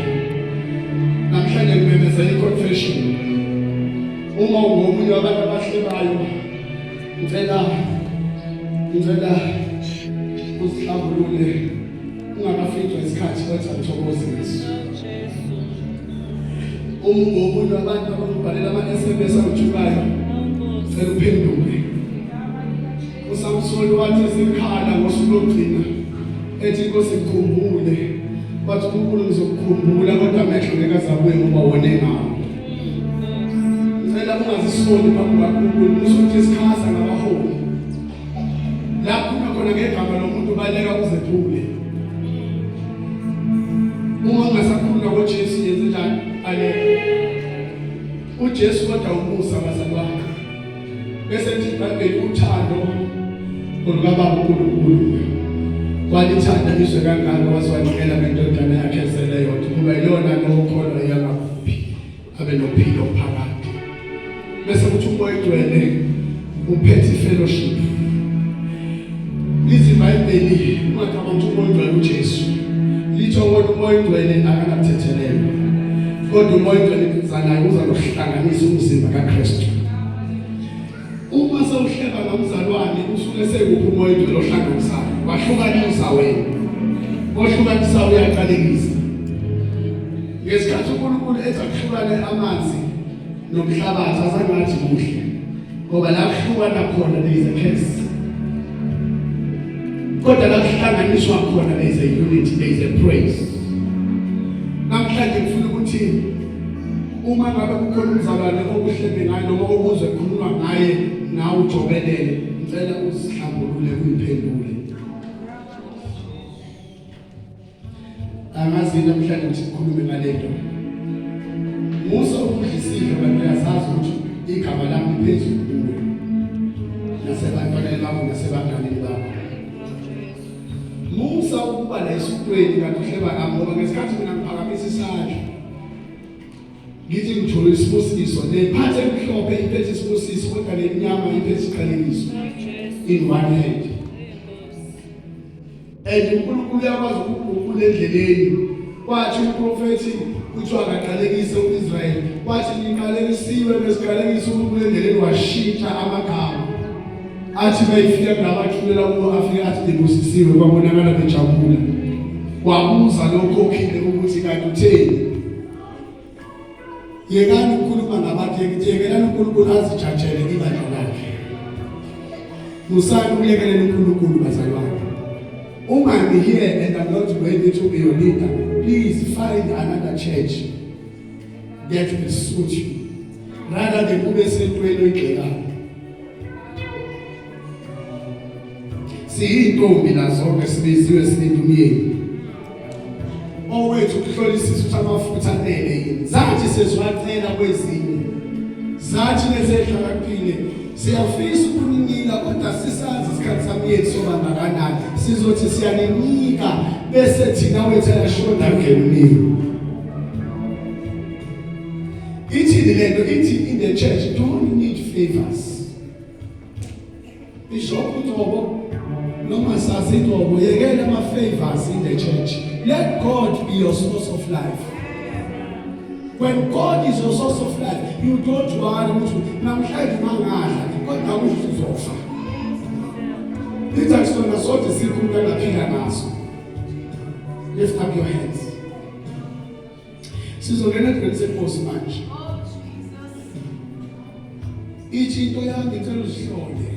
Namhlanje ngimemezela i-confession. Uma ungomunye wabantu abahlebayo ngicela uzihlambulule ungakaficwa isikhathi kodwa ngithokoze ngaso. Uma ungomunye wabantu abangibhalela ama-SMS angithukayo cela uphenduke. USamsoni wathi esekhala ngosuku lokugcina ethi inkosi ngikhumbule, wathi uNkulunkulu ngizokukhumbula kodwa amehlo ngeke azabuye ngoba wone ngawo. Ngicela ungazisoli phambi kukaNkulunkulu, musa ukuthi sikhaza ngabaholi. La khuluma khona ngegama lomuntu baleka uzephule. Uma ungasakhuluma ngoJesu yenze njani? Baleka. uJesu kodwa umusa bazalwane. Bese lithi iBhayibheli uthando olukababa uNkulunkulu walithanda izwe kangaka waze wanikela ngendodana yakhe ezele yodwa ukuba iyona nokholwa iyangabhubhi abe nophilo phakade. Bese kuthi uMoya oNgcwele uphethe fellowship. Lithi iBhayibheli ungacabangi ukuthi uMoya oNgcwele uJesu. Lithi wona uMoya oNgcwele akanakuthethelelwa. Kodwa uMoya oNgcwele zanayo uza nokuhlanganisa umzimba kaKristu. Uma sewuhleba nomzalwane usuke sekuphi uMoya oNgcwele ohlanganisayo? Wahlukanisa wena. Ohlukanisa uyaqalekisa. Ngesikhathi uNkulunkulu ethi akuhlukane amanzi nomhlabathi azange wathi kuhle ngoba la kuhlukana khona there is a curse. Kodwa la kuhlanganiswa khona there is a unity, there is a praise. Namhlanje ngifuna ukuthi uma ngabe kukhona umzalwane okuhlebe ngaye noma okuzwe kukhulunywa ngaye nawe ujobelele, ngicela uzihlambulule uyiphendule. Angazi namhlanje ukuthi sikhulume ngalento. Musa ukudla isidlo kanti uyazazi ukuthi igama lami liphezulu kuwe. Nasebantwaneni bakho nasebanganini bakho. Musa ukuba la esutweni kanti uhleba ngami ngoba ngesikhathi mina ngiphakamisa isandla ngithi ngithola isibusiso nephathe emhlophe iphethe isibusiso kodwa lemnyama iphethe isiqalekiso in one hand. And uNkulunkulu uyakwazi ukuguqula endleleni. Kwathi umprofethi kuthiwa akaqalekise uIsrael, wathi niqalekisiwe nesiqalekiso uNkulunkulu endleleni washintsha amagama. Athi bayifika kulabathulela kubo afike athi nibusisiwe kwabonakala bejabula. Wabuza lokho okhile ukuthi kanti utheni? Yekani ukukhuluma ngabantu yekelani uNkulunkulu azijajele ibandla lakhe. Musani ukulekelela uNkulunkulu bazalwane. Uma I'm here and I'm not ready to be your leader, please find another church that will suit you rather than ube sentweni oyigxekayo. Siyintombi la zonke sibiziwe silinde umyeni. Owethu ukuhlolisisa ukuthi amafutha anele yini. Zathi seziwacela kwezinye. Zathi lezehlakaniphile siyafisa ukuninika kodwa sisazi isikhathi samyeni soba ngakanani. Sizothi siyaninika bese thina wethu ayashoda kungena umyeni. Ithini lento ithi in the church don't need favors. Bishop Ngcobo noma sazi Ngcobo yekela ama favors in the church. Let God be your source of life. When God is your source of life, you don't worry ukuthi namhlanje mangadla kodwa kusho uzofa. Lithi akusona sodwa isikho umuntu angaphila ngaso. Lift up your hands. Sizongena edlweni senkosi manje. Ithi into yami ngicela uzihlole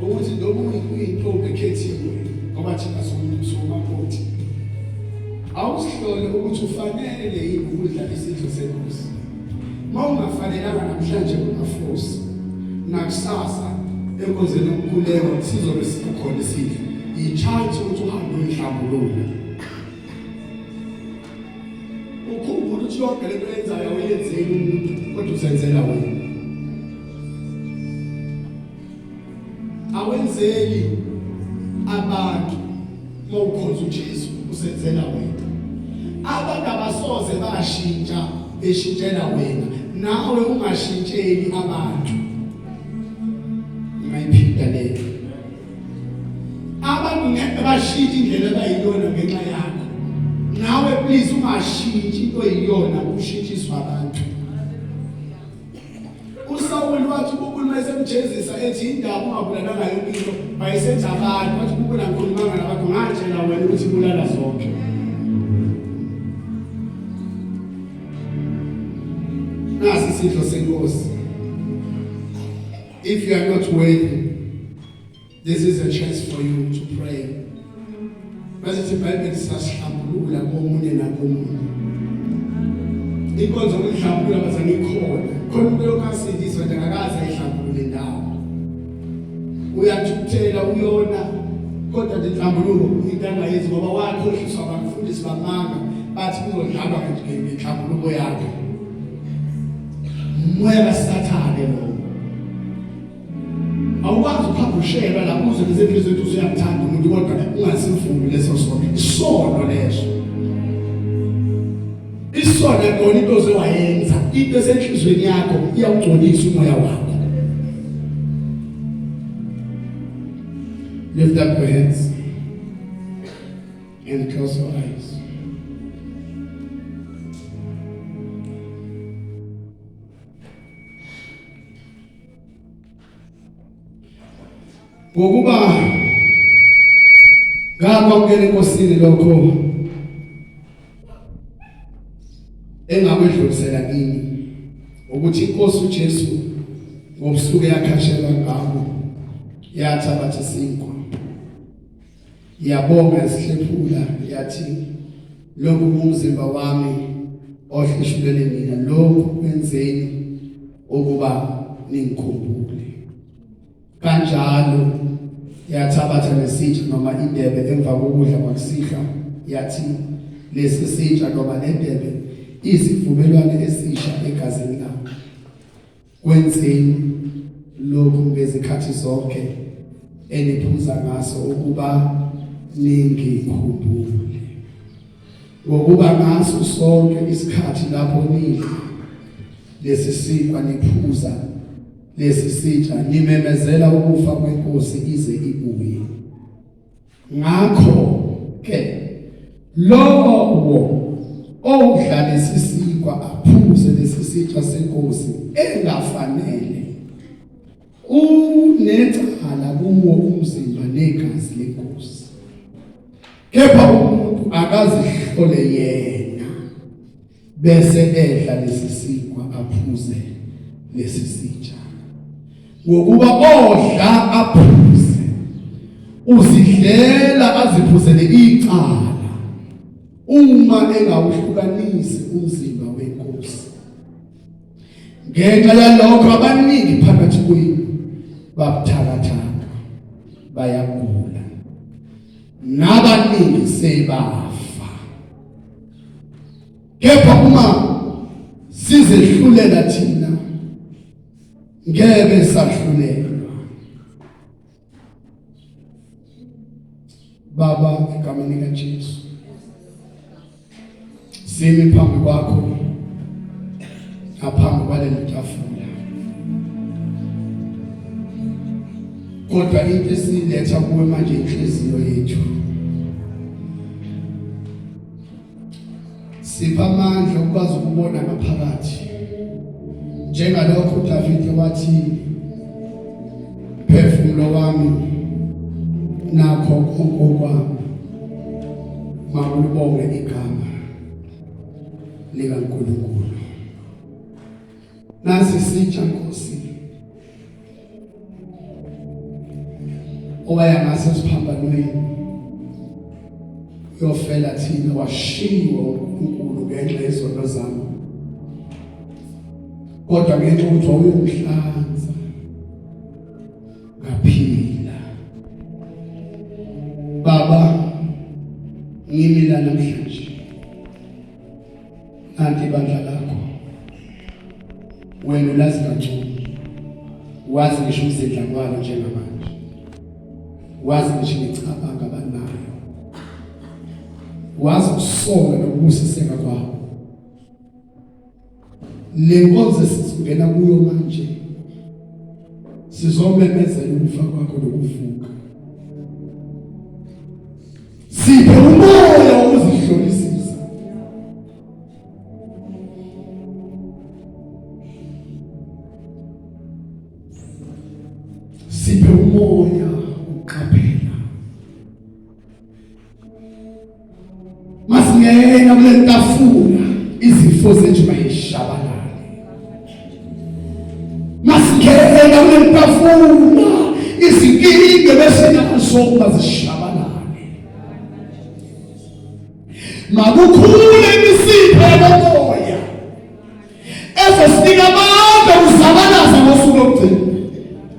ukuthi noma uyintombi ekhethiwe ngoba thina siwumakoti. Awusihlole ukuthi ufanele yini ukudla isidlo senkosi. Uma ungafanelanga namhlanje ungafosi. Nakusasa enkonzweni yomkhuleko sizobe sikukhona isidlo. Yi-chance ukuthi uhambe uyihlambulule. Ukhumbule ukuthi yonke lento oyenzayo awuyenzeli umuntu kodwa usenzela wena. Awenzeli abantu uma ukhonza uJesu usenzela wena. Abantu abasoze bashintsha beshintshela wena, nawe ungashintsheli abantu. Ngayiphinda leyo. Abantu ngeke bashintshe indlela abayiyona ngenxa yakho. Nawe please ungashintshi into oyiyona ushintshiswa abantu. USawuli wathi uNkulunkulu mayesemjezisa ethi indaba ungabulalanga yonke into wayesethi abantu wathi uNkulunkulu angikhulumanga nabantu ngatshela wena ukuthi bulala zonke. Nasi isidlo senkosi. If you are not worthy This is a chance for you to pray. Bese iBhayibheli sasihlambulula komunye nakomunye. Inkonzo yokuhlambulula bazane ikhona. Khona umuntu lokasindiswa nje akakaze ayihlambulule ndawo. Uyathukuthela uyona kodwa nje inhlambuluko into angayenzi ngoba wakhohliswa abafundisi bamanga bathi kuzodlalwa ngenhlambuluko yakhe. Umoya kaSathane lowo. Awukwazi ukuphambushelwa lapho uze nezenhliziyo ukuthi usuyamthanda umuntu kodwa ungasivumi leso sono. Isono leso. Isono kona into oze wayenza, into esenhlizweni yakho iyawugcolisa umoya wakho. Lift up your hands and close your eyes. Ngokuba ngakwamukela enkosini lokho engakwedlulisela kini ukuthi inkosi uJesu ngobusuku yakhashelwa ngabo yathabatha isinkwa yabonga isihlephula yathi lokhu kumzimba wami ohleshulele mina lokhu kwenzeni ukuba ningikhumbule kanjalo yathabatha nesitsha noma indebe emva kokudla kwakusihlwa yathi lesi sitsha noma lendebe isivumelwano esisha egazini lami Kwenzeni lokhu ngezikhathi zonke eniphuza ngaso ukuba ningikhumbule. Ngokuba ngaso sonke isikhathi lapho nidla lesi sinkwa niphuza lesi sitsha nimemezela ukufa kwenkosi ize ibuye. Ngakho Ke lowo odla lesi sinkwa aphuze lesi sitsha senkosi engafanele unecala kuwo umzimba negazi lenkosi. Kepha umuntu akazihlole yena bese edla lesi sinkwa aphuze lesi sitsha. Ngokuba odla aphuze uzidlela aziphuzele icala uma engawuhlukanisi umzimba wenkosi. Ngenxa yalokho abaningi phakathi kwenu babuthakathaka bayagula nabaningi sebafa. Kepha uma sizehlulela thina ngeke sahlulelwa. Baba, egameni likaJesu simi phambi kwakho ngaphambi kwaleli tafula, kodwa into esiletha kuwe manje inhliziyo yethu. Sipha amandla ukwazi ukubona ngaphakathi, njengalokho uDavide wathi, phefumulo wami nakho konke okwami makulibonge igama likaNkulunkulu. Nasi sitsha Nkosi owaya ngaso esiphambanweni uyofela thina, washiwa uNkulunkulu ngenxa yezono zami, kodwa ngenxa ukuthi wawuyongihlanza ngaphila. Baba, ngimi la namhlanje, nanti ibandla lakho, wena ulazi kangcono, wazi ngisho umzindla kwalo njengamanje, wazi ngisho imicabanga abanayo, wazi ukusola nokubusiseka kwabo. Le nkonzo esizongena kuyo manje sizomemezela ukufa kwakho nokuvuka. Siphe umoya wokuzihlolisisa. Siphe umoya ukuqaphela. Masingena kule tafula izifo zethu mayishabalale. Masingena kule tafula izinkinga besinazo mazishabalale. Makukhule imisipha yomoya ezosinika amandla ukuzabalaza ngosuku lokugcina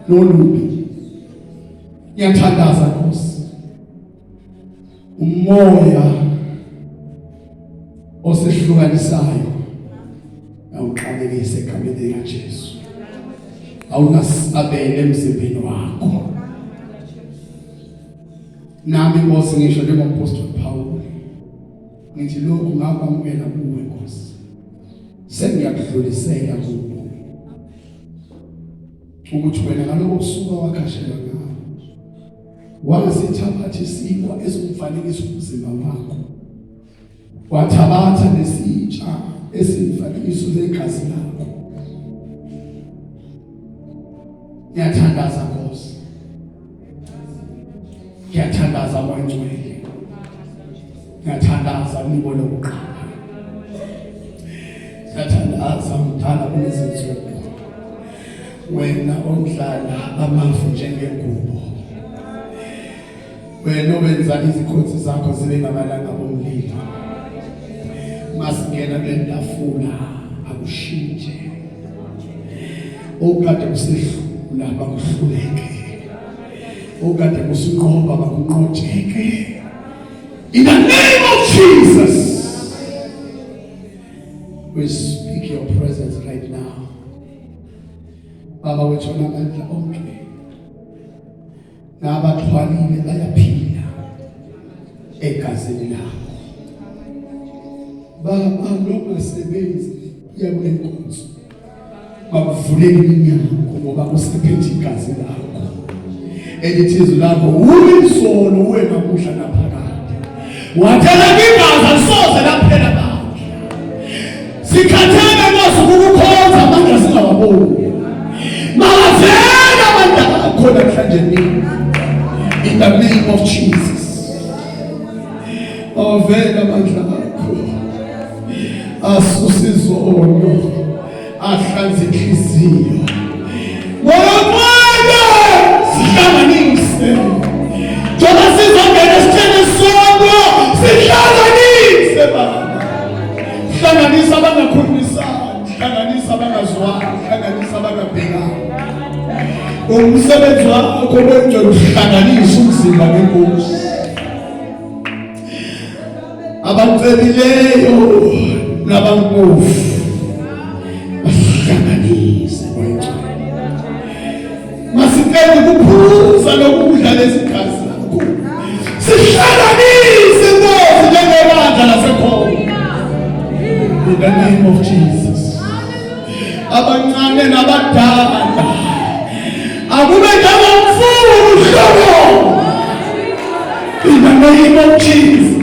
lolubi. Ngiyathandaza Nkosi, umoya osehlukanisayo awuqalekise egameni likaJesu. Awunasabele emzimbeni wakho. Nami Nkosi ngisho njengompostoli Paul ngithi lokhu ngakwamukela kuwe Nkosi, sengiyakudlulisela kubo ukuthi wena ngaloko busuku wakhashelwa ngawo wasithabatha isinkwa esiwumfanekiso umzimba wakho, wathabatha nesitsha esimfanekiso segazi lakho. Ngiyathandaza Nkosi, ngiyathandaza Moya Ngcwele, ngiyathandaza nibo lokuqala, ngiyathandaza mdala kunezinsuku, wena ondlala amafu njengengubo, wena owenza izikhonzi zakho zibe ngamalanga omlilo. Masingena kule ntafula akushintshe okade kusehlula bakuhluleke, okade kusinqoba bakunqotsheke. In the name of Jesus, we speak your presence right now. Baba wethu onamandla onke, nabaxhwalile bayaphila egazini lakho. Baba nongasebenzi yakule nkonzo bakuvulele iminyango ngoba usephethe igazi lakho elithi izwi lakho uyizolo wena muhla naphakade. Wathela igazi alisoze laphela bandla. Sikhathele Nkosi ukukukhonza amandla singawaboni. Makavele amandla akho namhlanje nini. In the name of Jesus. Awavele amandla akho. Asusa izono. Ahlanze inhliziyo. Ngokwena sihlanganise. Njengoba sizongena esitheni sonke sihlanganise baba. Hlanganisa abangakhulumisani, hlanganisa abangazwani, hlanganisa abangabhekani. Umsebenzi wakho wengcwele uhlanganisa umzimba ngenkosi. Abacebileyo nabampofu bahlanganise wengcwele. Masicela ukuphuza nokudla lesigazi lakho. Sihlanganise Nkosi njengebandla lasekhona. In the name of Jesus. Abancane nabadala. Akube njengomfula uhlobo. In the name of Jesus.